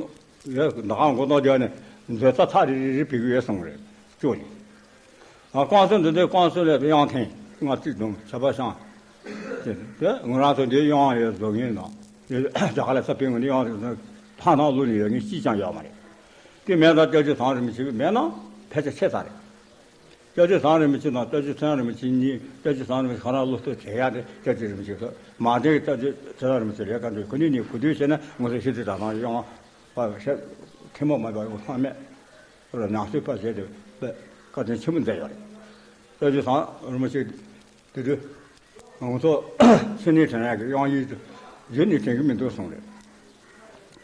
ཡ་ཟླ་གང་མགོ་ཐོག་རྒྱག་ནས་མཛོད་རྩ་ཐག་རིལ་རིལ་རིལ་བེད་ཀྱི་ཡོད་གསུངས་རེད། ཅོ་ནི། ཨ། ཀོང་སེ་འདི་འདྲའི་ཀོང་སེ་ལས་དབྱངས་ཐིང་ལྔ་བརྩེགས་བརྡུངས་ཆབ་བ་བཤམས། དེ་དེ་ང་རང་ཚོ་འདིའི་དབྱངས་ཡོད་བཟོ་མཁན་དང་། རྒྱ་གར་ལ་ས་ཕེབས་ངོ་ནས་དབྱངས་དེ་ཚོ་ཕ་ནང་བླུགས་ནས་ཡོད་མཁན་གཅིག་ཀྱང་ཡོད་མ་རེད། དེ་མེད་ན་སྐྱབས་རྗེ་ཟམ་རིན་པོ་ཆེ་མེད་ན་ཕལ་ཆེར་ཆད་ཚར་རེད། སྐྱབས་རྗེ་ཟམ་རིན་པོ་ཆེ་དང་སྐྱབས་རྗེ་ཚེ་རིང་རིན་པོ་ཆེ་གཉིས། སྐྱབས་རྗེ་ཟམ་རིན་པོ་ཆེ་ཁོ་རང་བློ་གཏད་བྱེད་ཡག་དེ་སྐྱབས་རྗེ་རིན་པོ་ཆེ་ཚོ་མ་དེ་སྐྱབས་རྗེ་ཚེ་རིང་རིན་པོ་ཆེ་ལས་ཀ་འགྲོ་ཁོ་གཉིས་གཉིས་གོ་བསྡུར་བྱས་ན་ང་ཚོ་ཤེས་ཚད་དྲ་ཐང་ཡོང་བ་ཤེས། ཐེ་མོ་མ་བ་ཡོང་ཐང་མེད། ལ་ཉམས་གསོའི་ཕར་བྱས་ཏེ་བཀའ་དྲིན་ཆེན་པོ་མཛད་ཡོད་རེད། སྐྱབས་རྗེ་ཟམ་རིན་པོ་ཆེ་དེ་དུས་ང་ཚོ་ཕྱི་ནས་དྲན་ཡག་གི་དབྱངས་ཡིག་ཡུལ་ནས་དྲན་གི་མི་འདུག་གསུངས་རེད།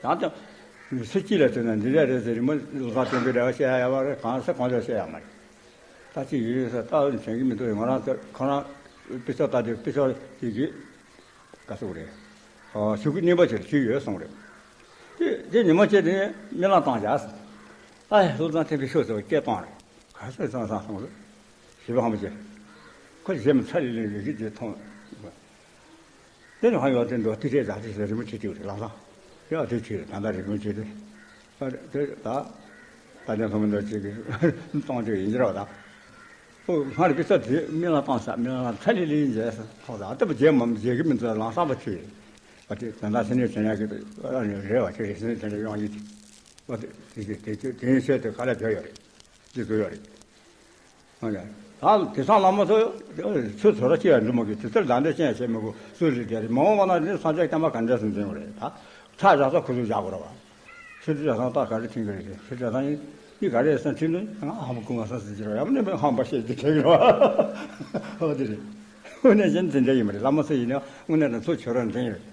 ཡང་ད་ཚེ་སྐྱིད་ལ་བརྩིས་ན་འདི་འདྲ་རེད་ཟེར། རི་མོ་བློ་བཟང་བསྟན་པའི་འགྲེལ་བ་བཤད་ཡ་ཡོད་པ་རེད། གང་ས་གང་ལ་བཤད་ཡ་མ་རེད། ད་ཅི་ཡོད་ཡོད་ས་ལྟ་བུ་དྲན་གི་མི་འདུག་ང་རང་ཚོ་ཁོ་རང་དཔེ་ཆ་ལྟ་དུས་དཔེ་ཆ་ཅིག་གིས་ག་ཟེར་དགོས་རེད། ཨ། ཤོག་གུ་རྙིང་པ་ཅིག་ལ་བྲིས་ཡོད་གསུངས་རེད། དེ་དེ་ཉི་མ་གཅིག་དེ་རྨི་ལམ་བཏང་བཞག་ཟེར། ཨ་ཡ། བློ་བཟང་བསྟན་པའི་ཤོག་ཟེར་བ་སྐད་བཏང་རེད། ག་ཟེར་བཏང་བཏང་སོང་རེད། ཞི་བ་ཧམ་པ་ཅན། ཁོ་རྗེས་མ་ཚ་ལི་ལི་རིག་གི་རྗེས་མཐོང་། དེ་ནི་ཧ་ཡོད་དེ་འདུག་དེ་རེད། ད་དེ་ཟེར་རི་མོ་བྲིས་བྲིས་རེད། ལམ་སང་། ཡ། དེ་བྲིས་རེད། ད་ལྟ་རི་མོ་བྲིས་ཏེ། ད་དེ་ད་ད་ལྟ་ཐོག་མ་འདྲ་ཅིག་གི་གཏོང་རྒྱུ་ཡིན་གྱི་རེད་པ། ད་ཁོ་སྔར་གི་ས་དེ་རྨི་ལམ་བཏང་ས། རྨི་ལམ་ཚ་ལི་ལི་མཇལ་ས་ཐོག་ད་ལྟ་བུ་རྗེས་མ་མཇལ་གི་མི་འདུག་ལམ་སང་བ་བྲིས་རེད། ད་དེ་ད་ལྟ་སེམས་ཉིད་བྱེད་ཡག་གི་རེད་པ། དེ་རེད། སེམས་ཉིད་བྱེད་ཡག་དབྱངས་ཡིག་དེ། དེ་དེ་དེ་དེ་ཡིན་ཟེར་དེ་ག་ལ་བྲིས་ཡོད་རེད། འདི་བཟོས་ཡོད་རེད། ཨ་ཡ། ད་དེང་སང་བླ་མ་ཚོ་ཆོས་ཚོ་ར་ཅི་ཡང་འདུག་མ་གི། དེ་ལྟར་ད་འདྲ་ཅན་བྱེད་མི་དགོས། སུ་ལས་བསྡད་རེད། མ་འོངས་པ་ན་དེ་སངས་རྒྱས་བསྟན་པ་ག་འདྲ་སུ་འཛིན་དགོས་རེད། ད་ཁྲ་བཞག་ས་ཁོ་ཚོས་བཞག་དགོས་རེད་པ། ཁྲི་ཁྲི་བཞག་ས་ད་ག་རེ་ཁྲིད་གི་རེད། ཁྲི་བཞག་ས་ཡིན་གྱི་ག་རེ་ཟེར་ན། ཁྲིད་ནས་ང་ཧམ་པ་ཀུན་ང་ས་ཟེར་གྱི་རེད། ཡང་ནས་མི་ཧམ་པ་བཤད་ཀྱི་དྲན་གི་རེད་པ། ཨོ་དེ་རེད། དངོས་གནས་བྱས་ན་དེ་འདྲ་ཡིན་པ་རེད། བླ་མ་ཚོ་ཡིན་ན་དངོས་གནས་དྲང་ཚོ་ཆོས་ར་འདྲེན་ཡོད།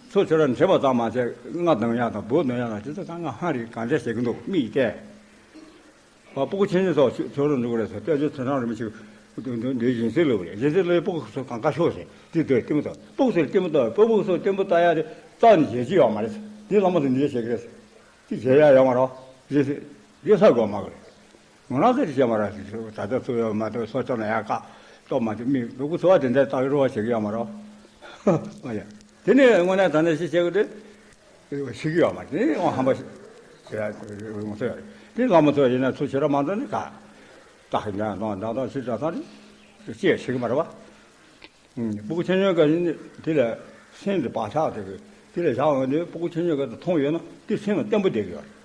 ཚོ་ཆོས་ར་འདྲེན་པ་ཙམ་མ་ཟད་རྔ་རྡུང་ཡག་དང་འབོ་རྡུང་ཡག་དང་དེ་ཚོ་ད་ང་ཧ་རེ་ག་འདྲ་བྱེད་ཀྱི་འདུག་མིག་བལྟས། ཨ། སྤུ་གུ་ཆུང་ཆུང་སོགས་ཆོས་ར་འགྲོ་གི་རེད་ཟེར། སྐྱབས་རྗེ་ཚེ་རིང་རིན་པོ་ཆེ་འདི་འདི་འདི་སྦྱིན་སྲེག་གླུ་རེད། སྦྱིན་སྲེག་གླུའི་སྤུ་གུ་སོགས་གང་ག་ཤོག་ཟེར། དེ་དུས་ལྟད་མོ་ལྟ། སྤུ་གུ་ཚོས་ལྟད་མོ་ལྟ། སྤུ་གུ་ཚོས་ལྟད་མོ་ལྟ་ཡག་དེ་རྩ་ནས་བྱེད་ཀྱི་ཡོད་མ་རེད། དེ་བླ་མ་ཚོས་འདི་བྱེད་ཀྱི་རེད། དེ་བྱེད་ཡག་ཡོད་མ་རེད། སྦྱིན་སྲེག་འདི་ས་དགོས་མ་དགོས་རེད། ང་རང་ཚོས་བྱས་མ་རེད། ད་ལྟ་ཚུགས་ཡོད་མ་གཏོགས་སྲོག་ཆགས་ན་ཡག་ཁ་ཏོག་མ་གཏོགས་མི་སྤུ་གུ་ཚོ་བ་དེ་འདྲ་ལྟ་གི་རོགས་བྱེད་ཀྱི་ཡོད་མ་རེད། ཨ་ཡ། དེ་ནས་དངོས་གནས་ད་ནས་ཤི་བྱེད་དགོས་དུས། ཤི་གི་ཡོད་མ་རེད། དེ་ཡང་ཧམ་པ་ཞིག་བྱས་ཡོང་ས་ཡོད་རེད། དེ་བླ་མ་ཚོ་ཡིན་ན་ཚུར་ཤི་ར་མ་འདོན་ནི་ག་ད་ཧི་འདྲ་དང་འདྲ་དང་ཤི་འདྲ་དང་རེད། ཅེས་ཤི་གི་མ་རེད་པ། སྤུ་གུ་ཆུང་ཆུང་ག་ཡིན་དེ་ལ་སེམས་དེ་བག་ཆགས་དེ་གི་དེ་ལ་བཞག་འོང་དུས་སྤུ་གུ་ཆུང་ཆུང་ག་དེ་མཐོང་ཡོད་ན་དེ་སེམས་ལ་བརྟན་པོ་བསྡད་གི་ཡོད་རེད།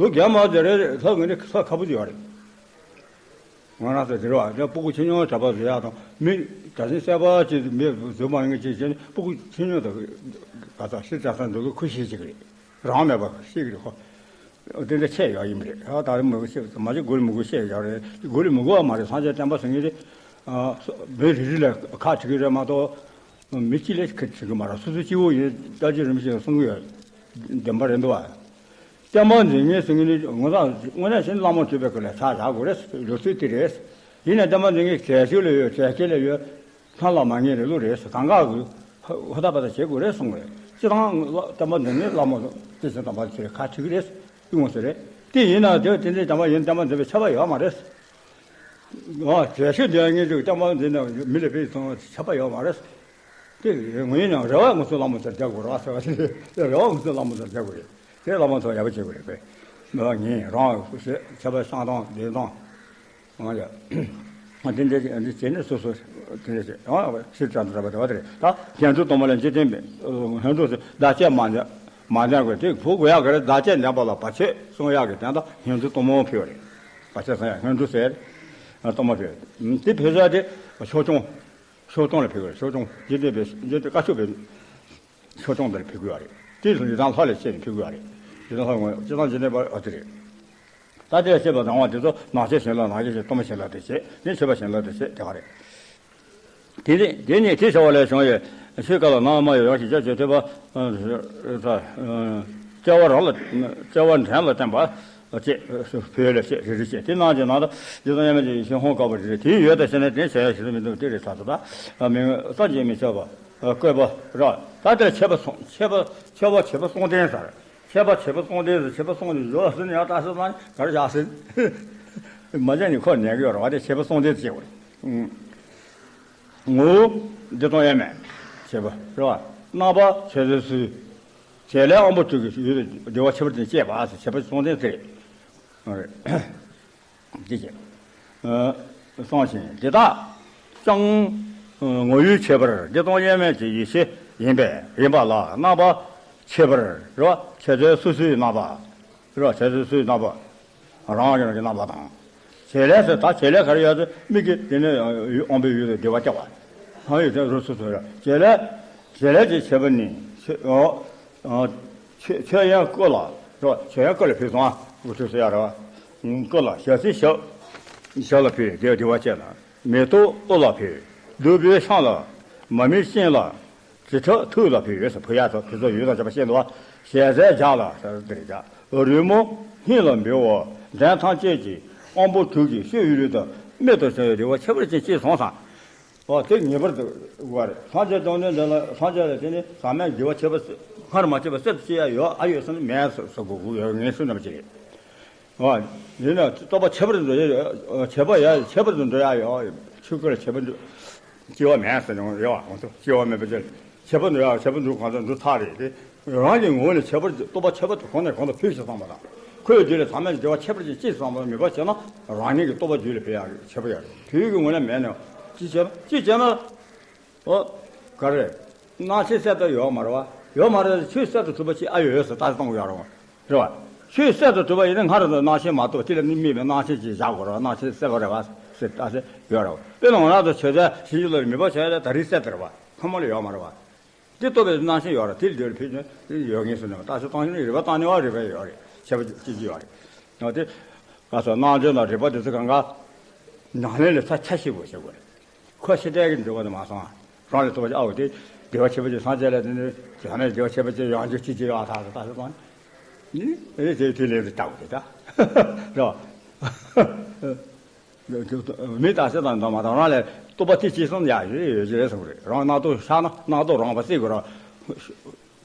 ལོ་རྒན་མ་དེ་རེད། ལྷ་ངོས་ནས་ལྷ་ཁ་པོ་ཅིག་ཡོད་རེད། ང་རང་ཚོ་དེ་རུ་ཨ་ནི་སྤུ་གུ་ཆུང་ཆུང་གྲྭ་པ་བཟོ་ཡག་དང་མི་གྲྭ་བཙུན་གསར་པ་ཅིག་མི་བཟོ་མ་ཡོང་གི་ཅིག་བྱས་ནས་སྤུ་གུ་ཆུང་ཆུང་དང་ག་ས་ཤི་གྲྭ་ས་འགྲོ་གི་ཁུ་ཤེས་ཅིག་རེད། རང་མེད་པ་ཤེས་ཀྱི་རེད་ཁོ། དེ་འདྲ་ཆད་ཡག་ཡིན་པ་རེད། ཨ་ད་རེས་མི་གུ་ཤེས་མ་གཞི་གུ་ལི་མི་གུ་ཤེས་ཡག་རེད། གུ་ལི་མི་གུ་བ་མ་རེད། སངས་རྒྱས་བསྟན་པ་ཟེར་མཁན་དེ་མི་རེ་རེ་ལ་ཁ་བྲི་གི་རེད་མ་གཏོགས། མི་གཅིག་ལ་ཁ་བྲི་གི་མ་རེད། སོ་སོ་སྐྱེ་བོ་ཡིན་སྐྱབས་རྗེ་རིན་པོ་ཆེས་གསུང་གི་ཡོད། བདེན་པ་རེད་འདུག་བ། བསྟན་པ་འཛིན་མཁན་ཟེར་མཁན་ནི་ངོ་ཚ་དངོས་གནས་བྱས་ན་བླ་མ་གྲུབ་པའི་སྐུ་ལ་ཕྱག་བྱ་དགོས་རེད། ལུགས་སྲོལ་དེ་རེད། ཡིན་ནའི་བསྟན་པ་འཛིན་མཁན་གྲལ་མཆོག་ལ་ཡོད། གྲལ་ཁྱེར་ལ་ཡོད། ཐང་ལ་མ་ངེས་རེད་ལུགས་རེད། གང་ག་གི་ཧུ་ཧུ་ད་པ་ད་བྱེད་དགོས་རེད་གསུངས་རེད། སྤྱི་བཏང་བསྟན་པ་འཛིན་མཁན་བླ་མ་དེ་བཞིན་དམ་པ་ཚོས་ཁ་བྲི་གི་རེད། དེ་ངོ་ཚ་རེད། དེ་ཡིན་ན་དེ་དེ་འདྲའི་བསྟན་པ་ཡིན་བསྟན་པ་འཛིན་པའི་ཁྱབ་པ་ཡོད་མ་རེད། ཨ་གྲལ་མཆོག་དེ་ངས་ཅིག་བསྟན་པ་འཛིན་ན་མི་ལ་ཕན་སོང་ཁྱབ་པ་ཡོད་མ་རེད། དེ་ངོས་ནས་རེ་བ་ང་ཚོའི་བླ་མ་ཚོར་རྒྱག་དགོས་རེད་ཟེར་བ་དེ་རེད། རེ་བ་ང་ཚོའི་བླ་མ་ཚོར་རྒྱག་དགོས་རེད། དེ་བླ་མ་ཚོ་ཡག་པོ་བྱེད་དགོས་རེད་པས། མི་བ་ངན་རང་ཁྱད་པར་བཤང་སྟངས་འདོན་སྟངས། ཨང་ཡ། དེ་འདྲ་ཅིག་འདི་བྱས་ནས་སོ་སོ་དེ་འདྲ་ཅིག་ཨང་ཕྱིར་དྲག་ཏུ་རེད་པ། དེ་བ་དེ་རེད། ད་ཁྱེད་ཚོ་གཏོང་མ་ལ་འཇིག་རྟེན་པའི་ཧན་ཏུ་སུ་བདག་གཅེས་མ་འདྲ་མ་འདྲ་དགོས་དེ་བུ་དགོས་ཡག་གི་རེད། བདག་གཅེས་ལྡན་པ་ལ་བར་ཆད་སོང་ཡག་གི་དོན་དག་ཧན་ཏུ་གཏོང་མ་ཕེབས་པ་རེད། བར་ཆད་སོང་ཡག་ཧན་ཏུ་ཟེར་གཏོང་མ་ཕེབས། དེ་ཕེབས་ས་དེ་ཕྱོགས་སྐྱོང་། ཕྱོགས་སྐྱོང་ལ་ཕེབས་པ་རེད། ཕྱོགས་སྐྱོང་འཇིག་རྟེན་པའི་འཇིག་རྟེན་བཀའ་ཆོས་པའི་ཕྱོགས་སྐྱོང་དེར་ཕེབས་དགོས་པ་རེད། དེ་ཡི་དམ་ལྷ་ལ་བཅས་ནས་ཕེབས་དགོས་པ་རེད། ཡི་དམ་ལྷ་ངོ་སྤྱི་དང་འཇིག་རྟེན་པ་ཨ་ཏི་རེད། ད་དེ་ལ་བཤད་པ་དང་བ་དེ་ཚོ་ནང་ཆོས་བྱིན་རླབས། ནང་ཆོས་བྱིན། སྟོང་པ་བྱིན་རླབས་དེ་བྱེད། དེ་མཆོད་པ་བྱིན་རླབས་དེ་བྱེད། དེ་ག་རེད། དེ་ནི་དེ་ནི་དེ་བྱ་བ་ལས་བྱུང་བའི་ཆོས་སྐལ་ལ་སྣང་བ་མ་ཡོད་ཡང་ཞིག་ཅར་ཆོས་ཐོས་པ། ཨ་ཨ་སྐྱེ་བ་རང་ལ། སྐྱེ་བ་འདྲེན་ལ་བརྟེན་པ་བཅས་བོད་ལ་བཤད། རེ་རེ་བཤད། དེ་རྣམས་ཀྱི་ནང་དུ་རྗེ་བཙུན་དབྱེར་མེད་ཀྱི་ཡེ་ཤེས་ཧཱུྃ་དཀར་པོ་རེ་རེ་དེའི་ཡུལ་དུ་ཕྱིན་ནས་དེ་བྱ་ཡ་ཞིག་ཏུ་མི་འདུག་དེ་རེད། ཚ་ཚ་ད་མིང་བསམ་གྱིས་མི་ཁྱབ་པ་བཀོད་པ་རེད། ད་དེར་མཆོད་པ་གསུང་། མཆོད་པ་མཆོད་པ་མཆོད་པ་གསུང་རྟེན་ཟེར། མཆོད་པ་མཆོད་པ་གསུང་རྟེན་ཟེར། མཆོད་པ་གསུང་རྟེན་ཟེར་ཡང་ད་སོ་ན་ག་རེ་བཞག་ཟེར། མ་བྱས་ནས་ཁོ་ནས་གི་ཡོད་རེད་བ། དེ་མཆོད་པ་གསུང་རྟེན་ཟེར་བ་རེད། ངོ་བོ་བདེ་སྟོང་དབྱེར་མེད་བྱེད་པ་རེད་བ། རྣམ་པ་མཆོད་རྫས་སུ། བྱེད་ལས་དབང་པོ་དྲུག་གི་ཡུལ་དུ་བདེ་བ་ཁྱད་པར་ཅན་སྐྱེས་པ་ཟེར། མཆོད་པ་གསུང་རྟེན་དེ་རེད། འདི་བྱེད། གསུངས་ཤིང་། འདི་དག་ཀྱང་ངོ་བོའི་ཁྱད་པར་བདེ་སྟོང་དབྱེར་མེད་ཀྱི་ཡེ་ཤེས་ཡིན་པས། ཡིན་པ་ལ་རྣམ་པ་ཁྱད་པར་རེད་བ། མཆོད་རྫས་སོ་སོའི་རྣམ་པ་རེད་བ། མཆོད་རྫས་སོ་སོའི་རྣམ་པ། རང་གི་རང་གི་རྣམ་པ་དང་། བྱེད་ལས་ཟེར། ད་བྱེད་ལས་ག་རེ་ཡོད་ཟེར། མིག་གིས་དེ་ནས་དབང་པོའི་ཡུལ་དུ་བདེ་བ་སྐྱེ་བ། ཧང་ཡོད་དེ་རུ་སོ་སོ་རེད། བྱེད་ལས། བྱེད་ལས་ཀྱི་ཁྱད་པར་ནི། ཆོས་ཨོ། ཆོས་ཆོས་དབྱིངས་སྐུ་ལ་རོ། ཆོས་དབྱིངས་སྐུ་ལ་ཕུལ་སོང་ཨ། འུ་ཐུག་སེ་ཡ་རོ། སྐུ་ལ། ཞལ་ཟས་ཞབས་ཞབས་ལ་ཕུལ་དེ་བདེ་བ་སྐྱེ་ལ། མེ་ཏོག་དབུ་ལ་ཕུལ། བདུག་སྤོས་ཤམ་ལ། མ་རྨོས་སྤྱན་ལ། དྲི་ཁྲག་ཐུགས་ལ་ཕུལ་ཡོད་ཟེར། ཕུལ་ཡ་ཚོ་དེ་ཚོ་ཡོད་དང་བྱ་བ་ཤེས་འདུག་བ། ཞལ་ཟས་ལྗགས་ལ་ཟེར་དེ་རེད་ད། རོལ་མོ་སྙན་ལ་འབུལ་བ། འདྲེན་ཐམས་ཅད་ཀྱི་དབང་པོ་དྲུག་གི་སྤྱོད་ཡུལ་དུ་རྨད་དུ་བྱུང་བའི་བདེ་བ་ཁྱད་པར་ཅན་སྐྱེས་སོང་ཟེར། ཨོ་དེ་ངེས་པར་དུ་དགོས་རེད། སངས་རྒྱས་བཅོམ་ལྡན་འདས་ལ། སངས་རྒྱས་ལ་དེ་ནི་ཟག་མེད་བདེ་བ་ཁྱད་པར་སྔར་མ་བྱས་པ་གསར་དུ་སྐྱེ་ཡ་ཡོད་ཨ་ཡོད་ཟེར་ན་མེད་ཟེར་དགོས་དགོས་ཡོད། ངེས་སུ་ནམ་ཅི་རེད། ཨོ་ཡིན་ན་རྟོགས་པ་ཁྱད་པར་དུ་འགྲོ་ཡ་ཡོད། བྱེད་པ་ཡ་ཁྱད་པར་དུ་འགྲོ་ཡ་ཡོད། ཆོས་སྐུ་ལ་ཁྱད་པར་འགྲོ། སྐྱེ་བ་མེད་ཟེར་ཡོང་ཡོད་བ། ཁོང་ཚོ་སྐྱེ་བ་མེད་པ་ཅན། ཁྱད་པར་འགྲོ་ཡ། ཁྱད་པར་འགྲོ་གང་ཚོ་འགྲོ་ཐག་རེད་དེ། རང་གི་ངོ་བོ་ནས་ཁྱད་པར་རྟོགས་པ་ཁྱད་པར་དུ་གོང་ནས་གོང་དུ་འཕེལ་ཞིང་བཏང་བ་དང་། ཁོའི་རྒྱུད་ལ་ཟག་མེད་ཀྱི་བདེ་བ་ཁྱད་པར་ཅན་སྐྱེས་སོང་བ་མེད་པ་བྱས་ན་རང་ཉིད་ཀྱི་རྟོགས་པ་རྒྱུད་ལ་འཕེལ་ཡག་རེད། ཁྱད་པར་ཡག་རེད། དུས་ཀྱི་ངོ་ལ་མེད་ནས་ཅི་བྱས་ན་ཅི་བྱས་ན། ཨོ། ག་རེ། སྣང་ཤས་གསལ་དུ་ཡོད་མ་རེད་བ། ཡོད་མ་རེད། ཆོས་གསལ་དུ་གྲུབ་པ་ཅིག་ཨ་ཡོད་ཡོད་ཟེར་ལྟ་ཚུལ་གཏོང་གི་ཡོད་རེད་བ། རེད་བ། ཆོས་གསལ་དུ་གྲུབ་པ་ཡིན་ན་སྔར་དུ་སྣང་ཤས་མ་གཏོགས་དེ་ལ་ནི་དམིགས་པའི་སྣང་ཤས་ཅིག་བཞག་དགོས་རེད་བ། སྣང་ཤས་གསལ་བ་རེད་བ་ཟེར་ལྟ་ཚུལ་ཡོད་རེད་བ། དཔེར་ན་ང་རང་ཚོ་ཆོས་ཚན་ཕྱིན་ཅི་ལོག་རེད། མི་འབོར་ཆེ་བ་ད་རེས་གསལ་དུ་རེད་བ། ཁོ་མོ་ལ་ཡོད་མ་རེད་བ། དེ་རྟོགས་པའི་སྣང་ཤས་ཡོད་རེད། དེ་ལ་དེ་ལ་ཕེབས་ནས་ཡོད་ངེས་སུ་ནས་བརྟག་དཔྱད་གཏོང་ཤེས་ན་རིགས་པ་བཏང་ནས་བ་རིགས་པ་ཡོད་རེད། ཁྱད་པར་ཅི་ཅི་ཡོད་རེད། ཡང་དེ་ག་སོ་སྣང་དོན་དང་རིགས་པ་དེ་ཚོ་གང་ག་ཉམས་ལེན་ལ་ཚ་ཆ་ཞིག་དགོས་བྱེད་དགོས་རེད། ཁོ་ཤེས་བྲལ་གྱི་འགྲོ་བ་དེ་མ་སོང་། རང་ལ་རྟོགས་པ་ཅིག་ཨའོ་དེ་བདེ་བ་ཁྱད་པར་ཅན། སངས་རྒྱས་ལ་དེ་ནི་ཡང་ན་བདེ་བ་ཁྱད་པར་ཅན་ཡང་འཇུག་ཅི་ཅི་ཡོད་ཨ་ཐག་ཏུ་ལྟ་ཞིག་བཏང་ནས་ཨེ་དེ་དེ་ལས་དེ་ལྟ་དགོས་རེད་ད། རེད་བ། མི་རྟག་ཤེས་དང་འདྲ་མ་དང་རང་ལས་རྟོགས་པ་དེ་ཅི་སོང་ཡ་ཡོད་ཡོད་ཅི་རེད་གསུངས་རེད། རང་རྣག་ཐོག་ཤར་ན་རྣག་ཐོག་རང་བ་སྲེག་དགོས་ར།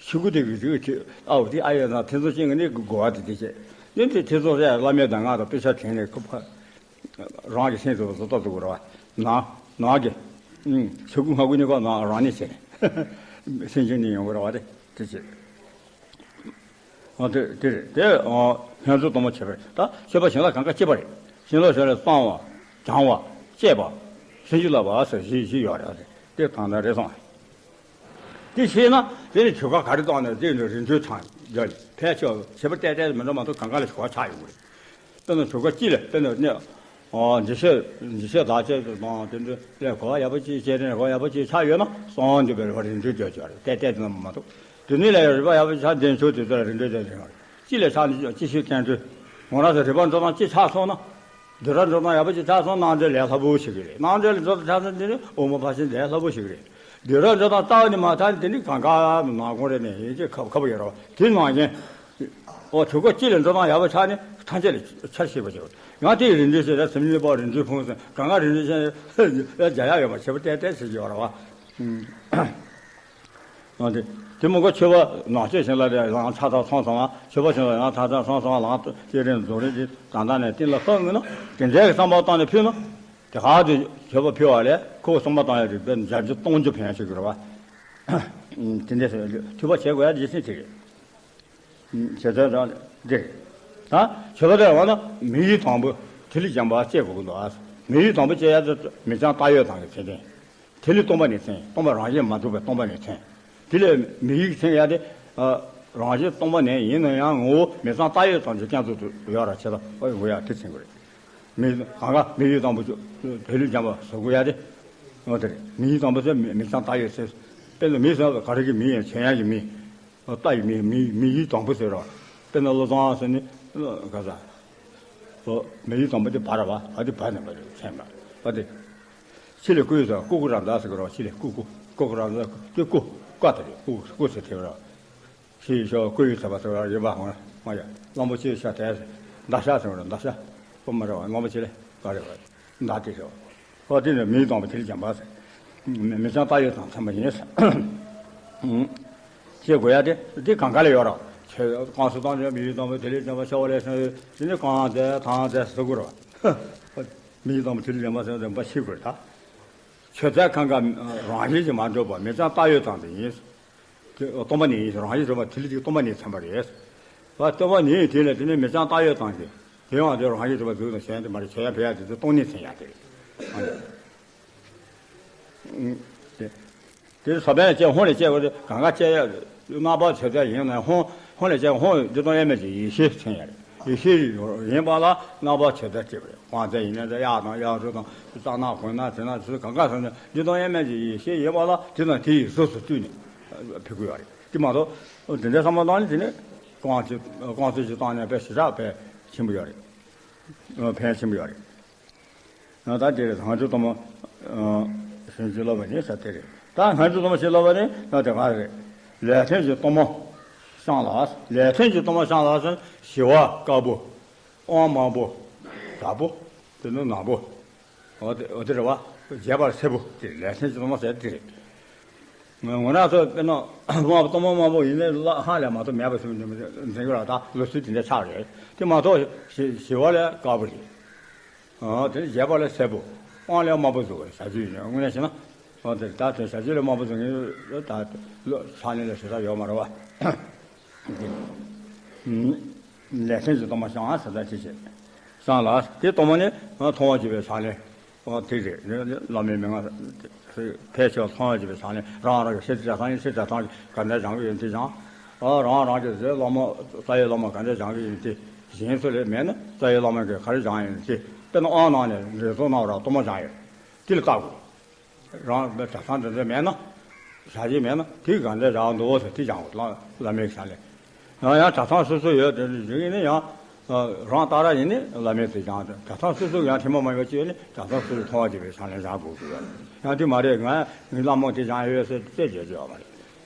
ཤི་ཁུ་དེ་གི་ཅིག་ཅིག་ཨའོ་དེ་ཨ་ཡོད་ན་ཐེ་ཚོམ་ཅན་གི་ནི་གོ་བ་དེ་དེ་བྱེད། ནི་དེ་ཐེ་ཚོམ་ཟེར་བླ་མེད་དང་ང་དང་དཔེ་ཆ་དྲན་ནས་ཁུ་ཕ་རང་གི་སེམས་སུ་བཟོ་ལྟ་ཟུག་ར་བ། ན་ན་གི་ཤི་ཁུ་ང་ཁུ་ནི་གོ་ན་རང་ནི་བྱེད་ནས་སེམས་ཅན་ནི་ཡོང་གི་ར་བ་དེ་དེ་བྱེད། ཨ་དེ་དེ་རེད་དེ། ཨ་ཕན་ཚུན་དང་པོ་བྱེད་པ་རེད། ད་མཆོད་པ་བྱིན་རླབས་གང་ག་སྐྱེས་པ་རེད། བྱིན་རླབས་བྱེད་ལ་གསང་བ། སྦྱང་བ། བཅས་པ། བྱིན་གྱིས་བརླབ་པ་ཟེར་བཞི་བཞི་ཡོད་རེད། དེ་དང་ལྡན་རེད་སོང་། དེ་ཤེས་ན་དེ་ནི་ཆོ་ག་ག་རེ་བཏང་ནས་དེ་ནི་རིམ་གྲོའི་གྲངས་རྒྱ་ཕལ་ཆེར་བྱེད་པ་ཏན་ཏན་མི་འགྲོ་མ་གཏོགས་གང་ག་ལ་ཆོ་ག་ཆགས་ཡོང་གི་རེད། དཔེར་ན་གྲུབ་ཀ་སྤྱི་ལ་དཔེར་ན་ནི། འཇིགས་བྱེད་འཇིགས་བྱེད་བདག་བསྐྱེད་དང་དེ་འདྲ་ལས་གོ་བ་ཡག་པོ་ཅིག་བྱས་ནས་གོ་བ་ཡག་པོ་ཅིག་ཆགས་ཡོད་ན་གསང་བ་འདུས་པའི་རིམ་པ་རིམ་གྲོ་བརྗོད་ཆོག་རེད། ཏན་ཏན་དེ་ན་མ་གཏོགས་དེ་ནས་ལས་རིམ་པ་ཡག་པོ་ཅིག་ཆགས་བདེ་མཆོག་དེ་ཚོ་ལ་རིམ་གྲོ་བརྗོད་ཆོག་རེད། སྤྱི་ལ་ཆགས་ནས་སྤྱི་ཆོས་བསྟན་འགྲོ། ང་རང་ཚོ་རིམ་པ་འགྲོ་སྟངས་ཅིག་ཆགས་སོང་ན། བསྡུས་གྲྭ་འགྲོ་སྟངས་ཡག་པོ་ཅིག་ཆགས་སོང་ན་རྣམ་འགྲེལ་ལས་སླ་པོ་ཞིག་རེད། རྣམ་འགྲེལ་འགྲོ་སྟངས་ཆགས་སོང་དེ་ནི་དབུ་མ་ཕར་ཕྱིན་ལས་སླ་པོ་ཞིག་རེད། བསྡུས་གྲྭ་འགྲོ་སྟངས་རྩ་བ་ནས་མ་ཆགས་ནས་དེ་ནི་གང་ག་ནང་ཁོངས་རེད་ནས་ཡིན་གཅིག་ཁག་ཁག་པོ་ཡོད་རེད་བ། དེ་ནང་བཞིན། ཨོ་གྲུབ་ཀ་སྤྱི་ལ་འགྲོ་སྟངས་ཡག་པོ་ཆགས་ནས་ཐམས་ཅད་ལ་ཆར་ཞིག་པ་ཅིག་ཡང་དེའི་རིམ་གྲོ་བྱས་ན་སེམས་ཉིད་པ་རིམ་གྲོའི་ཕུང་སེམས་གང་ག་རིམ་གྲོ་བྱས་ན་རྒྱ་ཡག་ཡོད་པ་བྱེད་པ་ཏན་ཏན་བྱེད་ཀྱི་ཡོད་རེད་བ། ཨ་དེ་དེ་མོ་ག་མཆོད་པ་ནང་མཆོད་བྱིན་རླབས་དེ་ཡང་ཆ་ཚང་སོང་ཙང་བ། མཆོད་པ་བྱིན་རླབས་ཡང་ཆ་ཚང་སོང་ཙང་བ། ལའང་སྐྱེས་རིམ་རྫོགས་རིམ་གྱི་དང་ད་ནས་གཏན་ལ་ཕབ་ངེས་ན་དེ་འདྲའི་བསམ་པ་བཏང་ནས་ཕུལ་ན། དེ་ག་དུས་མཆོད་པ་ཕུལ་བ་ལས་ཁོ་བསམ་པ་བཏང་ཡ་དེ་དཔེ་བརྒྱ་ཆ་སྟོང་ཅུ་ཕན་ཞིག་རེད་བ། དེ་འདྲའི་མཐུན་པ་བྱེད་དགོས་ཡ་རྗེས་ཟིན་དེ་རེད། བྱེད་ཚད་དང་འདི་རེད། ད་མཆོད་པ་དེ་འོ་ན་མི་ཡུལ་དང་པོ་ཐིག་ལེ་སྦྱང་བ་བཅས་དགོས་ཀྱི་འདུག་ཨ། མི་ཡུལ་དང་པོ་བཅས་ཡ་དེ་མིག་རྐྱང་ལྟ་ཡོད་དང་གི་མཚན་ལྡན། ཐིག་ལེ་སྟོང་པ་ནས་མཚན། སྟོང་པ་རང་བཞིན་མ་གྲུབ་པའི་སྟོང་པ་ནས་མཚན། དེ་ལས་མི་ཡུལ་མཚན་ཡ་དེ། རང་བཞིན་སྟོང་པ་ནས་ཡིན་ན་ཡང་ངོ་བོ་མིག་རྐྱང་ལྟ་ཡོད་དང་གི་རྐྱང་ཚུལ་དུ་ཡོད་ར་བྱེད་ད་ཨོ་ཡ་དེ་མཚན་དགོས་རེད། མི་གང་ག་མི་ཡུལ་དང་པོ་ཐིག་ལེ་སྦྱང་བ་བཟོ་དགོས་ཡ་དེ། འོ་དེ་རེད། མི་ཡུལ་དང་པོ་ཟེར་མིག་རྐྱང་ལྟ་ཡོད་ཟེར། དཔེར་ན་མི་ཟེར་བ་ག་རེ་གི་མི་ཡིན། བྱེད་ཡག་གི་མི། ལྟ་ཡི་མི་མི་མི་ཡུལ་དང་པོ་ཟེར་རོ། དཔེར་ན་བློ་བཟང་ཟེར་ནི། ག་ས། ཨོ། མི་ཡུལ་དང་པོ་དེ་བ་ར་བ། ཨ་དེ་བ་ནས་བ་རེད། མཚན་པ། ཨ་དེ། ཕྱི་ལས་ཀུ་ཡུ་ཟེར། ཀུ་ཀུ་ར་མཛའ་ཟེར་གི་ར། ཕྱི་ལས་ཀུ་ཀུ། ཀུ་ཀུ་ར་མཛའ་དེ་ཀུ་ཀ་དེ་རེད། ཀུ་ཀུ་ཟེར་དེ་ར། ཕྱི་ཡི་ཤོག་ཀུ་ཡུ་ཟེར་བ་ཟེར་བ་ཡིན་པ་ཧོ། ང་ཡ་གླང་པོ་ཆེའི་ཤ་དེ་ཟེར། མདའ་ཤ་ཟེར་བ་རེད། མདའ་ཤ། ཀུ་མ་ར་བ། གླང་པོ་ཆེ་ལས་བ་རེད་བ། མདའ་དེ་ཟེར་བ། ཨོ་དེ་ནས་མི་ཡུལ་དང་པོ་དེ་ལས་འཇམ་པ་ཟེར། མི་མི་ཚང་ད་ཡོད་དང་མཚན་པ་ཡིན་ཟེར། ཨུམ། ཤེས་དགོས་ཡ་དེ་དེ་གང་ག་ལ་ཡོད་ར། ཆོས་རྐང་སུ་བཏང་ནས་མི་ཡུལ་དང་པོ་དེ་ལས་འཇམ་པ་ཤ་བ་ལས་སོང་། དེ་ནས་རྐང་རྫས་ཐང་རྫས་ཟེར་དགོས་ར། མི་ཡུལ་དང་པོ་དེ་ལས་འཇམ་པ་ཟེར་བ་དེ་འབའ་ཤེས་དགོས་རེད་ད། ཆོས་རྫས་གང་ག་རང་བཞིན་གྱིས་མ་གྲུབ་པ། མི་ཚང་ད་ཡོད་དང་དེ་ཡིན། དེ་སྟོང་པ་ཉིད་ཡིན། རང་བཞིན་གྲུབ་པ་དེ་ལས་དེ་སྟོང་པ་ཉིད་མཚོན་པ་རེད། བ་སྟོང་པ་ཉིད་དེ་ལས་དེ་ནས་མི་ཚང་ད་ཡོད་དང་དེ། དེ་ཡང་དེ་རང་བཞིན་གྲུབ་པ་འཛུགས་དང་གཞན་དེ་མ་རེད། ཆོས་ཡང་བས་ཡ་དེ་ཚོ་སྟོང་ཉིད་མཚོན་ཡ་དེ་རེད། དེ། དེ་ས་བོན་ལས་སྐྱེས། ཧོང་ལས་སྐྱེས་པ་དེ་གང་ག་སྐྱེ་ཡ། རྣམ་པར་ཆོས་ཅན་ཡིན་ན་ཧོང་། ཧོང་ལས་སྐྱེས་ཧོང་འདི་སྟོང་དབྱེར་མེད་ཀྱི་ཡེ་ཤེས་མཚོན་ཡ་རེད། ཡེ་ཤེས་ཡིན་པ་ལ་རྣམ་པར་ཆོས་ཅན་སྐྱེས་པ་རེད། རྐང་རྫས་ཡིན་ན་དེ་གཡག་དང་གཡག་རུ་དང་རྩ་ནག་གོན་ན་དེ་ན་ཚུལ་གང་ག་ཟེར་ན་འདི་སྟོང་དབྱེར་མེད་ཀྱི་ཡེ་ཤེས་ཡིན་པ་ལ་དེ་དང་དེ་ཡི་གཟུགས་སུ་བཏུས་ནས་ཕེབས་ཀྱི་ཡོད་རེད། དེ་མ་གཏོགས་དེ་འདྲའི་བསམ་བློ་བཏང་ནས་དེ་ནས་རྐང་ཚུལ་རྐང་ཚུལ་ཞིག་བཏང་ནས་དཔེ་ཞེ་དྲག་དཔེ་ཆེན་པོ་ཡོད་རེད། ཕན་ཆེན་པོ་ཡོད་རེད། ད་དེ་རེད། སྔ་འགྱུར་གཏོར་མ་ཞེས་ཀློག་པ་ནི་ས་དེ་རེད། ད་སྔ་འགྱུར་གཏོར་མ་ཞེས་ཀློག་པ་ནི་ད་དེ་ག་རེད། ལས་མཐུན་གྱི་གཏོར་མ་བཤམས་ལ། ལས་མཐུན་གྱི་གཏོར་མ་བཤམས་ལ་ཟེར། ཞི་བ་དཀར་པོ། དབང་དམར་པོ། དྲག་པོ། དེ་ནི་ནག་པོ། འོ་དེ་འོ་དེ་རེད་བ། རྒྱས་པར་སེར་པོ། དེ་ལས་མཐུན་གྱི་གཏོར་མ་ཟེར་དེ་རེད། ང་ང་རང་ཚོ་དཔེར་ན་དམར་པོ། གཏོར་མ་དམར་པོ་ཡིན་ནའི་ལ་ཧང་ལས་མ་གཏོགས་མེད་པ་སེམས་འཛིན་གྱི་ར། ད་ལོ་ཚིགས་དེ་འདྲ་ཆགས་རེད། དེ་མ་གཏོགས་ཞི་ཞི་བ་ལས་དཀར་པོ་རེད། ཨ་དེ་ནི་རྒྱས་པ་ལ་སེར་པོ། དབང་ལ་དམར་པོ་བཟོ་བའི་བྱ་སྤྱོད་ཡིན། དངོས་གནས་བྱས་ན། ཨ་དེ་ད་དེ་བྱ་སྤྱོད་ལ་དམར་པོ་བཟོ་མཁན་ད་ལོ་ཕྱག་ལེན་ལ་ཞེ་དྲག་ཡོད་མ་རེད་བ། ལས་མཐུན་གྱི་གཏོར་མ་བཤམས་ཟེར་ད་དེ་བྱས། བཤམས་ལ་དེ་གཏོར་མ་ནི་མཐོང་བར་བྱེད་པའི་ཕྱག་ལེན། ཨ་དེ་རེད། བླ་མའི་མན་ངག་ཕལ་ཆེ་བ་མཐོང་བར་བྱེད་པའི་ཕྱག་ལེན། རང་རང་གི་སེམས་ཀྱི་གྲྭ་ཚང་ཡིན། སེམས་གྲྭ་ཚང་གི་ག་འདྲ་སྦྱང་གི་ཡོད་དེ་སྦྱང་། ཨ་རང་རང་གི་རྗེ་བླ་མ་རྩ་བའི་བླ་མ་ག་འདྲ་སྦྱང་གི་ཡོད་དེ། གཞན་ཚོ་ལས་མེད་ན་རྩ་བའི་བླ་མ་གིས་ག་རེ་སྦྱང་ཡོད་དེ། དཔེར་ན་དབང་གནང་ནས་འདྲེན་ཚོགས་གནང་བ་ར་གཏོར་མ་སྦྱང་ཡོད། དེ་ལ་བལྟ་དགོས། རང་གྲྭ་ཚང་འདྲ་འདྲ་མེད་ན། བྱ་བྱེད་མེད་ན་དེ་ག་འདྲ་རག་འདུག་ཟེར་དེ་སྦྱང་དགོས། བླ་བླ་མའི་ཕྱག་ལེན། ཡང་ཡང་གྲྭ་ཚང་སོ་སོ་ཡོད་དེ་ཡིན་ན་ཡང་། རང་ལྟ་ར་ཡིན་ནི་བླ་མའི་དེ་སྦྱང་། གྲྭ་ཚང་སོ་སོ་ཡང་ཐེངས་མ་མང་པོ་ཅིག་ཡོད་ནི་གྲྭ་ཚང་སོ་སོ་མཐོང་བ་བྱེད་པའི་ཕྱག་ལེན་སྦྱང་དགོས་ཀྱི་ཡོད། ཡང་དེ་མ་རེད། ང་ངའི་བླ་མ་དེ་སྦྱང་ཡོད་ཟེར་དེ་བརྗོད་རྒྱུ་ཡོད་མ་རེད།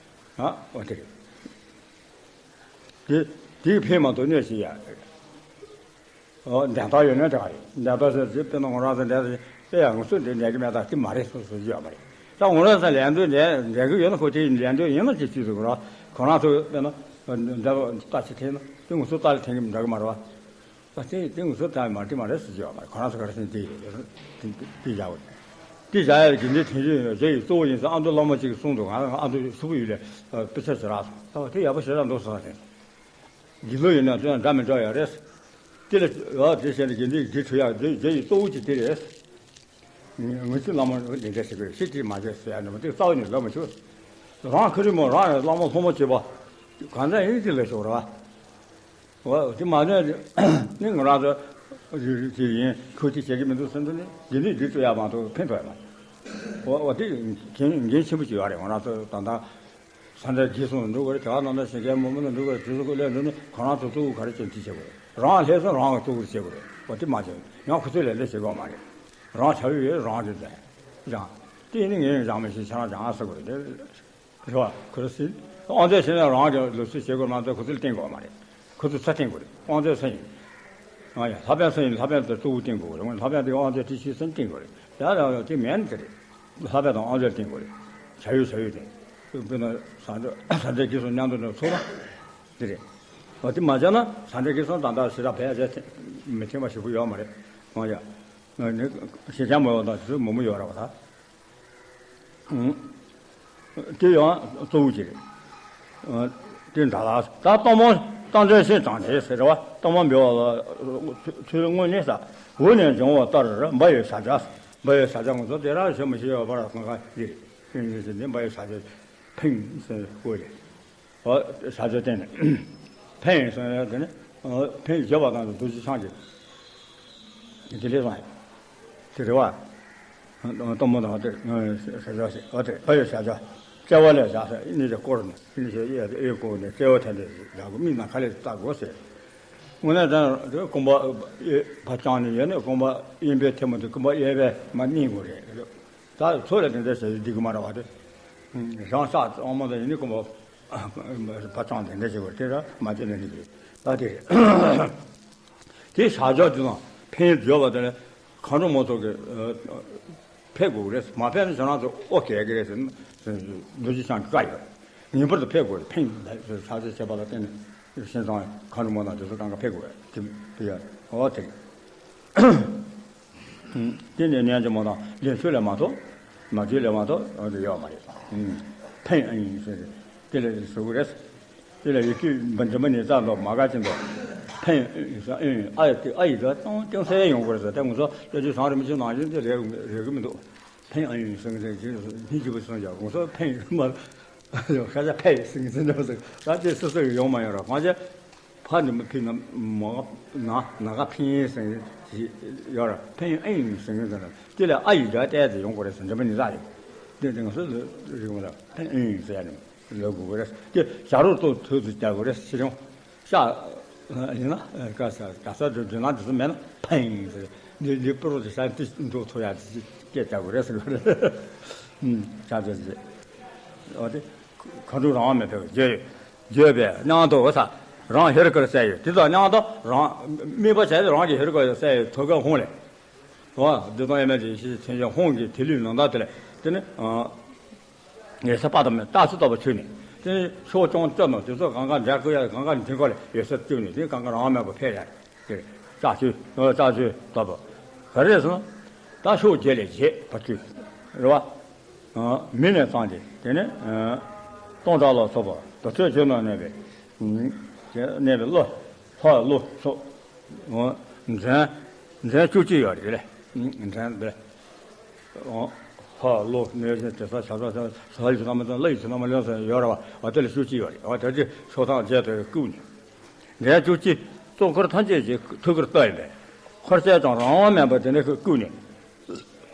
ཨ་འོ་དེ་རེད། དེ་དེའི་ཕན་མ་གཏོགས་གནོད་བྱེད་ཡ། ཨོ་འདོད་ཐག་ཡོད་ན་དེ་ག་རེད། འདོད་ཐག་ཟེར་ཚེ་དཔེར་ན་ང་རང་ཚོ་འདོད་ཐག་དཔེ་ཡང་ང་ཚོ་འདི་འདོད་ཀྱི་མེད་ད་དེ་མ་རེད་སོ་སོ་ཡོད་མ་རེད། ད་ང་རང་ཚོ་ལས་འདོད་འདོད་འདོད་ཀྱི་ཡོད་ན་ཁོ་དེ་ལས་འདོད་ཡིན་ན་ཅི་ཅི་ཟེར་གི་ར། ཁོ་རང་ཚོ་དཔེར་ན་འདོད་ལྟ་ཅི་འཐེན་ན་དེ་ང་ཚོ་ལྟ་ལ་འཐེན་གི་འདྲ་གི་མ་རེད་བ། ད་དེ་དེ་ང་ཚོ་ལྟ་མ་དེ་མ་རེད་སོ་སོ་ཡོད་མ་རེད། ཁོ་རང་ཚོ་ག་རེ་ཟེར་ན་དེ་དེ་བཞག་དེ་བཞག་ཡ་དགེ་འདུན་ཐེག་མཆོག་རྗེ་ཡི་གཙོ་བོ་ཡིན་ཟེར་ཨ་མདོ་བླ་མ་གཅིག་གིས་གསུངས་འདུག་ང་ཨ་མདོ་ཕྱུག་པོ་ཡུལ་ལས་དཔེ་ཆ་ཞིག་རག་སོང་། ད་བ་དེ་ཡག་པོ་ཞེ་དྲག་འདུག་ཟེར་བ་དེ། དགེ་ལུགས་ཡིན་ན་དོན་འདྲ་མི་འདྲ་ཡོད་རེད། དེ་ལ་ཡོད་དེ་བྱས་ནས་དགེ་འདུན་གྱི་སྒྲིག་འཕྲོད་ཡག་དེ་རྗེ་ཡི་གཙོ་བོ་གཅིག་དེ་རེད། ངོས་ཚུལ་བླ་མ་འདི་འདྲ་ཞིག་དགོས་ཤེས་དེ་མ་བྱས་ཟེར་ཡ་འདྲ་མ་དེ་རྩ་བ་ནས་ལབ་མ་བྱུང་། རང་ཁ་རི་མོ་རང་ཡང་བླ་མ་སློབ་མ་བྱེད་པ། གང་འདྲ་ཡིན་དེ་ལ་ཞོག་ར། འོ་དེ་མ་ནས་ནི་ང་རང་ཚོ་རིགས་རིགས་དེ་ཡིན་ཁུལ་དེ་བྱེད་ཀྱི་མི་འདུག་བསམ་དུས་ནི་དགེ་འདུན་སྒྲིག་འཕྲོད་ཡག་མ་གཏོགས་ཕན་ཐོགས་ཡག་མ་རེད། འོ་འོ་དེ་འགན་འགན་ཆེན་པོ་ཞིག་ཡོད་རེད། ང་རང་ཚོ་ད་ལྟ། ས་འབྲས་དགེ་གསུམ་འགྲོ་དགོས་རེད། དེ་ག་ནང་ན་ཞིང་ཁའི་མི་མང་ལ་འགྲོ་དགོས་རེད། དེ་ཚོ་ཀུན་ལས་འགྲོ་ནས་ཁོ་རང་ཚོ་གཙོ་བོ་ག་རེ་བྱེད་འདི་བྱེད་དགོས་རེད། རང་ལྷག་བསམ་རང་གི་གཙོ་བོར་བྱེད་དགོས་རེད། འོ་དེ་མ་བྱས་ཡང་ཁོ་ཚོས་ལས་འདི་བྱེད་དགོས་མ་རེད། རང་བྱ་བའི་ཡོད་རང་གི་འདི་ཡང་དེ་ཡིན་ན་ངས་སྦྱང་མི་ཤེས། ཁྱེད་རང་སྦྱང་ཨ་ཟེར་དགོས་རེད། དེ་རེད་བ། ཁོ་ཚོ་སྲིད་དབང་རྩ་བྱས་ན་རང་གི་ལུགས་སྲོལ་བྱེད་དགོས་མ་གཏོགས་ཁོ་ཚོ་ལ་བསྟན་དགོས་མ་རེད། ཁོ་ཚོ་ཚ་བསྟན་དགོས་རེད། དབང་རྩ་སུ་ཡིན། ཨ་ཡ་ལྷག་པའི་སུ་ཡིན། ལྷག་པའི་དེ་གཙོ་བོ་བསྟན་དགོས་རེད། ལྷག་པའི་དེ་དབང་རྩ་དེ་ཤེས་སུ་བསྟན་དགོས་རེད། ཡ་ཡ་ཡ་དེ་མེད་ནི་དེ་རེད། ལྷག་པའི་དང་དབང་རྩ་བསྟན་དགོས་རེད། བྱ་ཡུལ་བྱ་ཡུལ་དེ། དཔེར་ན་ས་འདྲ་ས་འདྲ་དགེ་གསུམ་མཉམ་དུ་འདྲ་ཚོགས་ན་དེ་རེད། འོ་དེ་མ་བྱས་ན་ས་འདྲ་དགེ་གསུམ་དང་ད་ཞེ་དྲག་བས་ཡ་མི་མཐུན་པ་ཞིག་པོ་ཡོད་མ་རེད། ཨ་ཡ། ནི་ཞེ་ཆགས་མ་ཡོང་དང་དེ་ཚོ་མང་པོ་ཡོད་ར་བ་ད། དེ་ཡང་གཙོ་བོ་གཅིག་རེད། དེ་འདྲ་ལ་ད་གཏོར་མ་བཏང་འདྲེན་ཤེས་དང་དེ་ཟེར་བ། གཏོར་མ་འབུལ་བ་ལ་ཚུལ་དངོས་གནས་ས་འོད་ནས་འབྱུང་བ་ལྟར་འབའ་ཡི་བྱ་བྱ། འབའ་ཡི་བྱ་བྱ་ང་ཚོ་དེ་ར་ཞེས་མི་ཤེས་པ་ར་གང་ག་འདི་རེད། ཕིང་ཞེས་འདི་འབའ་ཡི་བྱ་བྱ་ཕིང་ཟེར་དགོས་རེད། ཨོ་བྱ་བྱ་བསྟན་ནས་ཕན་ཡོན་གསུངས་ཡོད་དེ་ནི། ཨོ་ཕན་ཡོན་བརྗོད་པ་དང་རྡོ་རྗེ་འཆང་གི་དེ་ལས་བཟང་ཡོད། དེ་རེད་བ། གཏོར་མ་དང་དེ་བྱ་བྱ་ཞེས་ཨོ་དེ་ཨོ་ཡོད་བྱ་བྱ། བརྩེ་བ་ལས་བཞག་ཟེར་ཨི་ནི་དེ་བསྐོར་ནས་ཨི་ནི་ཞེས་ཨེ་ཨེ་བསྐོར་ནས་བརྩེ་བ་དེ་འདྲ་བཞག་གོ་མིག་ནང་ཁ་ལས་བལྟ་དགོས་ཟེར། དངོས་གནས་དྲང་རྐང་པ་ཕར་བརྐྱངས་ནས་ཡོད་ནས་རྐང་པ་གཡས་པའི་ཐལ་མོ་དེ་རྐང་པ་གཡས་པས་མར་མནན་དགོས་རེད། ད་ཚོ་ལ་དེ་འདྲ་བྱས་ཏེ་འགྲིག་གི་མ་རེད་བ་དེ། རང་ཤག་དབང་མོ་དང་ཡིན་ནི་རྐང་པ་ཕར་བརྐྱངས་དེ་འདྲ་བྱེད་དགོས་རེད། དེ་ར་མ་བྱས་ན་འགྲིག་གི་རེད། ད་དེ་རེད། དེ་བྱ་བྱ་དེ་དང་ཕན་ཡོན་བརྗོད་པ་དེ་ལ་མཁའ་འགྲོ་མ་ཚོགས་ཀྱི་ཕེབས་དགོས་ཀྱི་རེད། མ་ཕེབས་ན་ཁྱེད་རང་ཚོ་ཨོ་གས་ཀྱི་རེད་ཟེར་ན་རྡོ་རྗེ་འཆང་གི་བཀའ་ཡོད། ངེས་པར་དུ་ཕེབས་དགོས་རེད། ཕན་ཡོན་ཕྱག་རྫས་བྱས་པ་ལ་བརྟེན་ནས་བྱས་ཙང་མཁའ་འགྲོ་མ་དང་དེ་ཚོ་གང་ག་ཕེབས་དགོས་རེད། དེ་ཡ་ཨོ་དེ་རེད། དེ་ནས་ནན་གྱི་མོ་དང་ལེན་ཚུལ་ལས་མ་གཏོགས་མ་བརྗོད་ལས་མ་གཏོགས་ཨོ་དེ་ཡོད་མ་རེད། ཕན་ཨ་ཡིན་ཟེར་ཏེ་དེ་ལས་ཞུ་དགོས་རེད། དེ་ལ་ཡི་གེ་འབུམ་འབྲིང་པོ་ནས་རྩ་འདུག་མ་དགའ་ཅི་འདུག་ཕན་ཨ་ཡིག་ཨ་ཡིག་ད་གཏོང་གཏོང་སའི་ཡོང་དགོས་རེད་ཟེར། དེ་ང་ཚོ་སློབ་ཆོས་བཟང་རིན་པོ་ཆེ་ནང་བཞིན་དེ་རེད་རེད་གི་མི་འདུག་ཕན་ཨ་ཡིག་སེང་ཟེར་གྱི་སྙིང་རྗེ་པོ་སོང་ཀྱང་ང་ཚོ་ཕན་མ་ཁ་ཆ་ཕན་སེང་ཟེར་འདུག་ཟེར། ད་དེ་སོ་སོ་ཡོང་མ་ཡོང་ར་གང་ཅི་ཕ་འདི་མི་ཕི་ན་མ་ན་ན་ག་ཕན་སེང་ཡོད་ར་ཕན་ཨ་ཡིག་སེང་ཟེར་ན་དེ་ལ་ཨ་ཡིག་ར་བལྟས་ཏེ་ཡོང་དགོས་རེད་ཟེར། འབྲིང་པོ་ནས་རྩ་རེད། དེ་དེ་ང་ཚོ་རིག་མ་ལ་ཕན་ཨ་ཡིག་ཟེར་ཡ་རེད། ལོ་དགུ་དགུ་རེད། དེ་བྱ་རོག་ཏོ་ཐོས་སུ་བྱ་དགུ་རེད་ཟེར་ཡོང་། ཤ་ཡིན་ན་ག་ས་ག་ས་དུ་དུ་ན་དུ་སུ་མེད་ན་ཕན་ཡིན་ཟེར། འདི་འདི་པུ་རོ་དུ་ཤ་ཏི་འགྲོ་ཐོ་ཡ་དི་སྐད་བྱ་དགུ་རེད་ཟེར་གི་རེད། ཤ་དུ་ཟེར། འོ་དེ་ཁ་དྲུག་རང་མེད་པའི་བརྗོད་ཡོད། བརྗོད་པས་མཉམ་དུ་འོ་ས་རང་ཧེ་རུ་ཀར་གསལ་ཡོད། དེ་དང་མཉམ་དུ་རང་དམིགས་པ་བྱས་ཏེ་རང་གི་ཧེ་རུ་ཀར་གསལ་ཡོད་ཐོད་རྒལ་ཧཱུྃ་ལས། འོ་བདེ་སྟོང་དབྱེར་མེད་ཀྱི་ཡེ་ཤེས་མཚན་བྱང་ཧཱུྃ་གི་ཐིག་ལེའི་ནང་ལྟར་དེ་ལས་དེ་ནི། ཡོད་ཚད་དཔག་ཏུ་མེད་རྟགས་སུ་བཏབ་པ་ཆོད་ནས། དེ་ནས་ཕྱོགས་བཅོམ་བཅོམ་ནོ་དེ་ཚོ་གང་ག་འདྲ་བཀོད་ཡ་གང་ག་འདྲི་གོ་ལ་ཡོད་ཚད་བཅོམ་ནས་དེ་གང་ག་རང་མེད་པ་ཕེབས་ཡ་དེ་ལྕགས་ཆོས་ལྕགས་ཆོས་བཏབ་པ་ག་རེ་སོང་། ད་ཕྱོགས་བརྒྱད་ལས་བརྒྱད་པ་བཅུ་རེད་བ། མི་ནས་བརྩམས་ཏེ་དེ་ནས་སྟོང་ཕྲག་ལ་སོགས་པ་དུར་ཁྲོད་ཆོས་རྣམས་གནས་པའི་གནས་པའི་ཀླུ་ལྷ་ཀླུ་སོགས། འོ། མཚན། མཚན་བཅུ་གཅིག་ཡོད་རེད་ལེ། མཚན་འདི། འོ། ཧ་ལོ་ནས་བཞིན་དེ་ས་ཆ་ས་ས་ས་ཡི་ཆུ་ན་མ་ལ་ཡི་ཆུ་ན་མ་ལ་ཡོད་རེད་བ། འོ་དེ་ལ་བཅུ་གཅིག་ཡོད་རེད། འོ་དེ་ཚོ་ཕྱོགས་མཚམས་བརྒྱད་དུ་བཀུག་ནས། མཚན་བཅུ་གཅིག་གཙོ་འཁོར་ཐམས་ཅད་ཀྱི་ཐུགས་ཀར་བཏགས་ཡིན་པས། འཁོར་བཅས་ཀྱང་རང་དབང་མེད་པར་དེ་ནས་བཀུག་ནས།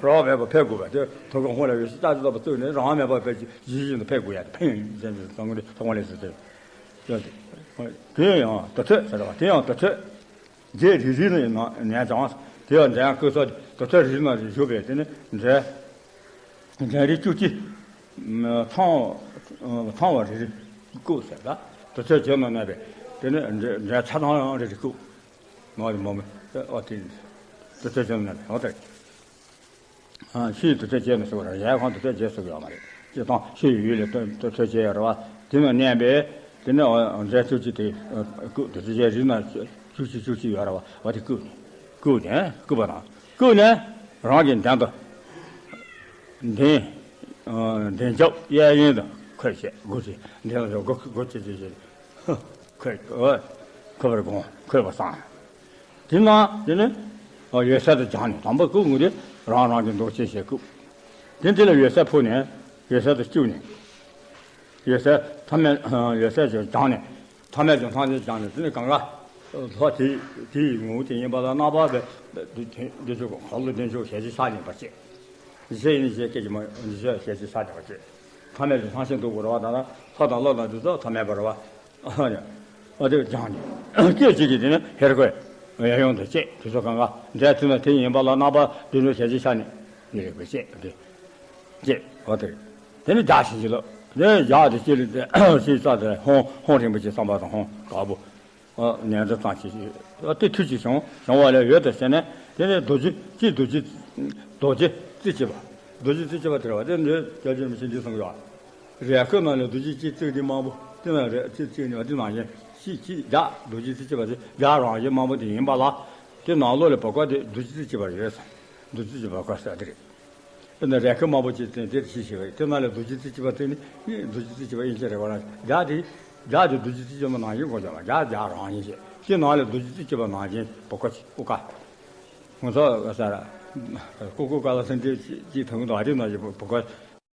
རང་དབང་མེད་པར་ཕེབས་དགོས་པ་དེ་ཐུགས་ཀར་ཧཱུྃ་ལ་ཡོད་ཞིང་ལྕགས་ཀྱུ་བཏབ་པ་བཙུགས་ནས་རང་དབང་མེད་པར་ཕེབས་ཀྱི་ཇི་བཞིན་དུ་ཕེབས་དགོས་ཡ་དེ་ཕན་ཡོན་ཅན་གྱི་ཚོགས་ལས་སུ་སྟེ། དེ་ཡང་དུར་ཁྲོད་ཟེར་བ་དེ་ཡང་དུར་ཁྲོད། རྗེ་རིགས་རིགས་ནས་ནས་ཀྱང་དེ་ཡང་འདྲ་ཡང་བཀོད་སོགས་དུར་ཁྲོད་རིགས་ནང་བཞུགས་པའི་དེ་ནི་འདྲ། འདྲ་རིགས་བཅུ་གཅིག་ཚང་ཚང་བ་རིགས་རིགས་བཀུག་ཟེར་ལ། དུར་ཁྲོད་ཆེན་མོ་གནས་པའི་དེ་ནི་འདྲ་འདྲ་ཆ་ཚང་རིགས་རིགས་བཀུག་མ་རེད་མོ་མེ། ཨོ་དེ་དུར་ཁྲོད་ཆེན་མོ་གནས་པའི་ཨོ་དེ། ཕྱིའི་དུར་ཁྲོད་བཅས་ནས་སུ་ར་ཡལ་ཁང་དུར་ཁྲོད་བཅས་སུ་ཡོད་མ་རེད། སྤྱིར་བཏང་ཕྱི་ཡི་ཡུལ་ལས་དུར་ཁྲོད་བཅས་ཡོད་རེད་བ། དེ་ནི་གནས་པས་དེ་ནི་འཇའ་བཅུ་གཅིག་དེ་བཀུག་དུར་ཁྲོད་བཅས་རིགས་ན་བཅུ་གཅིག་བཅུ་གཅིག་ཡོད་རེད་བ། འོ་དེ་བཀུག་ནས་བཀུག་ནས་བཀུག་པ་དང་བཀུག་ནས་རང་གི་གདན་དུ་གདན་གདན་རྒྱབ་གཡས་གཡོན་དུ་འཁོད་བྱས་སྒོ་ཕྱེ་གདན་ལ་སྒོ་སྒོ་ཕྱེ་ཕྱེ་ཕྱེ། འཁོད་འཁོད་པར་དགོངས། འཁོད་པ་བསམ། དེ་ན་དེ་ནི་ཡོད་ཚད་དུ་སྦྱངས་ནས་དང་པོ་བཀུག་དགོས་དུས་རང་རང་གི་འདུག་ཅེས་བྱས་བཀུག་དེ་འདི་ལ་ཡོད་ཚད་ཕུག་ནས་ཡོད་ཚད་དུ་བཅུག་ནས་ཡོད་ཚད་ཐ་མལ་ཡོད་ཚད་ཀྱང་སྦྱངས་ནས་ཐ་མལ་གྱི་སྣང་ཆ་སྦྱངས་ནས་དེ་ནི་གང་ག་ལྷོ་དེ་དེ་ཡི་ངོ་བོ་དེ་ཡིན་པ་ལ་རྣམ་པར་བདེ་མཆོག་ག་ལུ་བདེ་མཆོག་ཞལ་གྱི་ཤར་ནས་པར་བཅས། འདི་ཚོ་ཡིན་ཞེས་སྐད་ཀྱིས་མ་འདི་ཚོ་ཞལ་གྱི་ཤར་ནས་པར་བཅས། ཐ་མལ་གྱི་སྣང་ཆ་འདུག་དགོས་རེད་བ། ད་ལྟ་ལྷོ་དང་ལྷོ་དང་དེ་ཚོ་ཐ་མལ་པ་རེད་བ། ཨ་དེ་སྦྱངས་ནས་སྐད་ཅིག་གིས་དེ་ནི་ཧེ་རུ་ཀ་ཡང་ཡང་དུ་བཅས། དེ་ཚོ་གང་ག་འདྲ་ཐུབ་ན་དེ་ཡིན་པ་ལ་རྣམ་པར་བདེ་མཆོག་ཞལ་གྱི་ཤར་ནས་ཡེ་རེ་བ་བཅས་དེ་བཅས། འོ་དེ་དེ་ནི་བདག་བྱིན་གྱིས་རློབས། དེ་ནི་བཞག་དེ་ཅི་ལ་དེ་ཞེས་ས་དེ་ཧཱུྃ་ཧཱུྃ་རིན་པོ་ཆེ་བསམ་པ་དང་ཧཱུྃ་དཀར་པོ་ནན་ཏན་ཙམ་ཞིག་དེ་མཐུ་ཅིག་བྱུང་བྱུང་བ་ལས་འོད་དུ་ཟེར་ནས་དེ་ནི་རྡོ་རྗེ་གཅིག་རྡོ་རྗེ་རྡོ་རྗེ་རྩེ་གཅིག་པ། རྡོ་རྗེ་རྩེ་གཅིག་པ་དེ་རེད་བ། དེ་འདི་སྐྱབས་རྗེ་རིན་པོ་ཆེ་འདི་གསུངས་ཡོད། རས་ཁུག་ནང་ལ་རྡོ་རྗེ་གཅིག་བརྩེགས་འདི་མང་པོ་དེ་ན་རས་གཅིག་བརྩེགས་ནི་བ་དེ་ནང་བཞིན་གཅིག་གཅིག་བརྒྱ་རྡོ་རྗེ་རྩེ་གཅིག་པ་དེ་བརྒྱ་རང་བཞིན་མང་པོ་དེ་ཡིན་པ་ལ། དེ་ནང་ལོགས་ལ་བ་ཀ་དེ་རྡོ་རྗེ་རྩེ་གཅིག་པ་རེད་ཟེར། རྡོ་རྗེ་རྩེ་གཅིག་པ་བ་ཀ་ཟེར་དེ་རེད། དེ་ནི་རས་ཁུག་མང་པོ་ཅིག་བརྩེགས་དེར་ཞིག་ཞིག་རེད། དེ་ནང་ལ་རྡོ་རྗེ་རྩེ་གཅིག་པ་བརྩེགས་ནི་རྡོ་རྗེ་རྩེ་གཅིག་པ་དབྱིན་ཇི་རེད་བ། ན་བརྒྱ་དེ་བརྒྱ་དེ་རྡོ་རྗེ་རྩེ་གཅིག་པ་ནང་བཞིན་གོ་བྱ་བ་བརྒྱ་བརྒྱ་རང་བཞིན་ཞེས། དེ་ནང་ལ་རྡོ་རྗེ་རྩེ་གཅིག་པ་ནང་བཞིན་བ་ཀ་ཅིག་ཀུ་ཀ་ང་ཚོ་ས་ར་ཀུ་ཀུ་ཀ་ལ་སེང་ཏེ་ཅིག་ཐང་དུ་ཨ་རི་ནང་བཞིན་བ་ཀ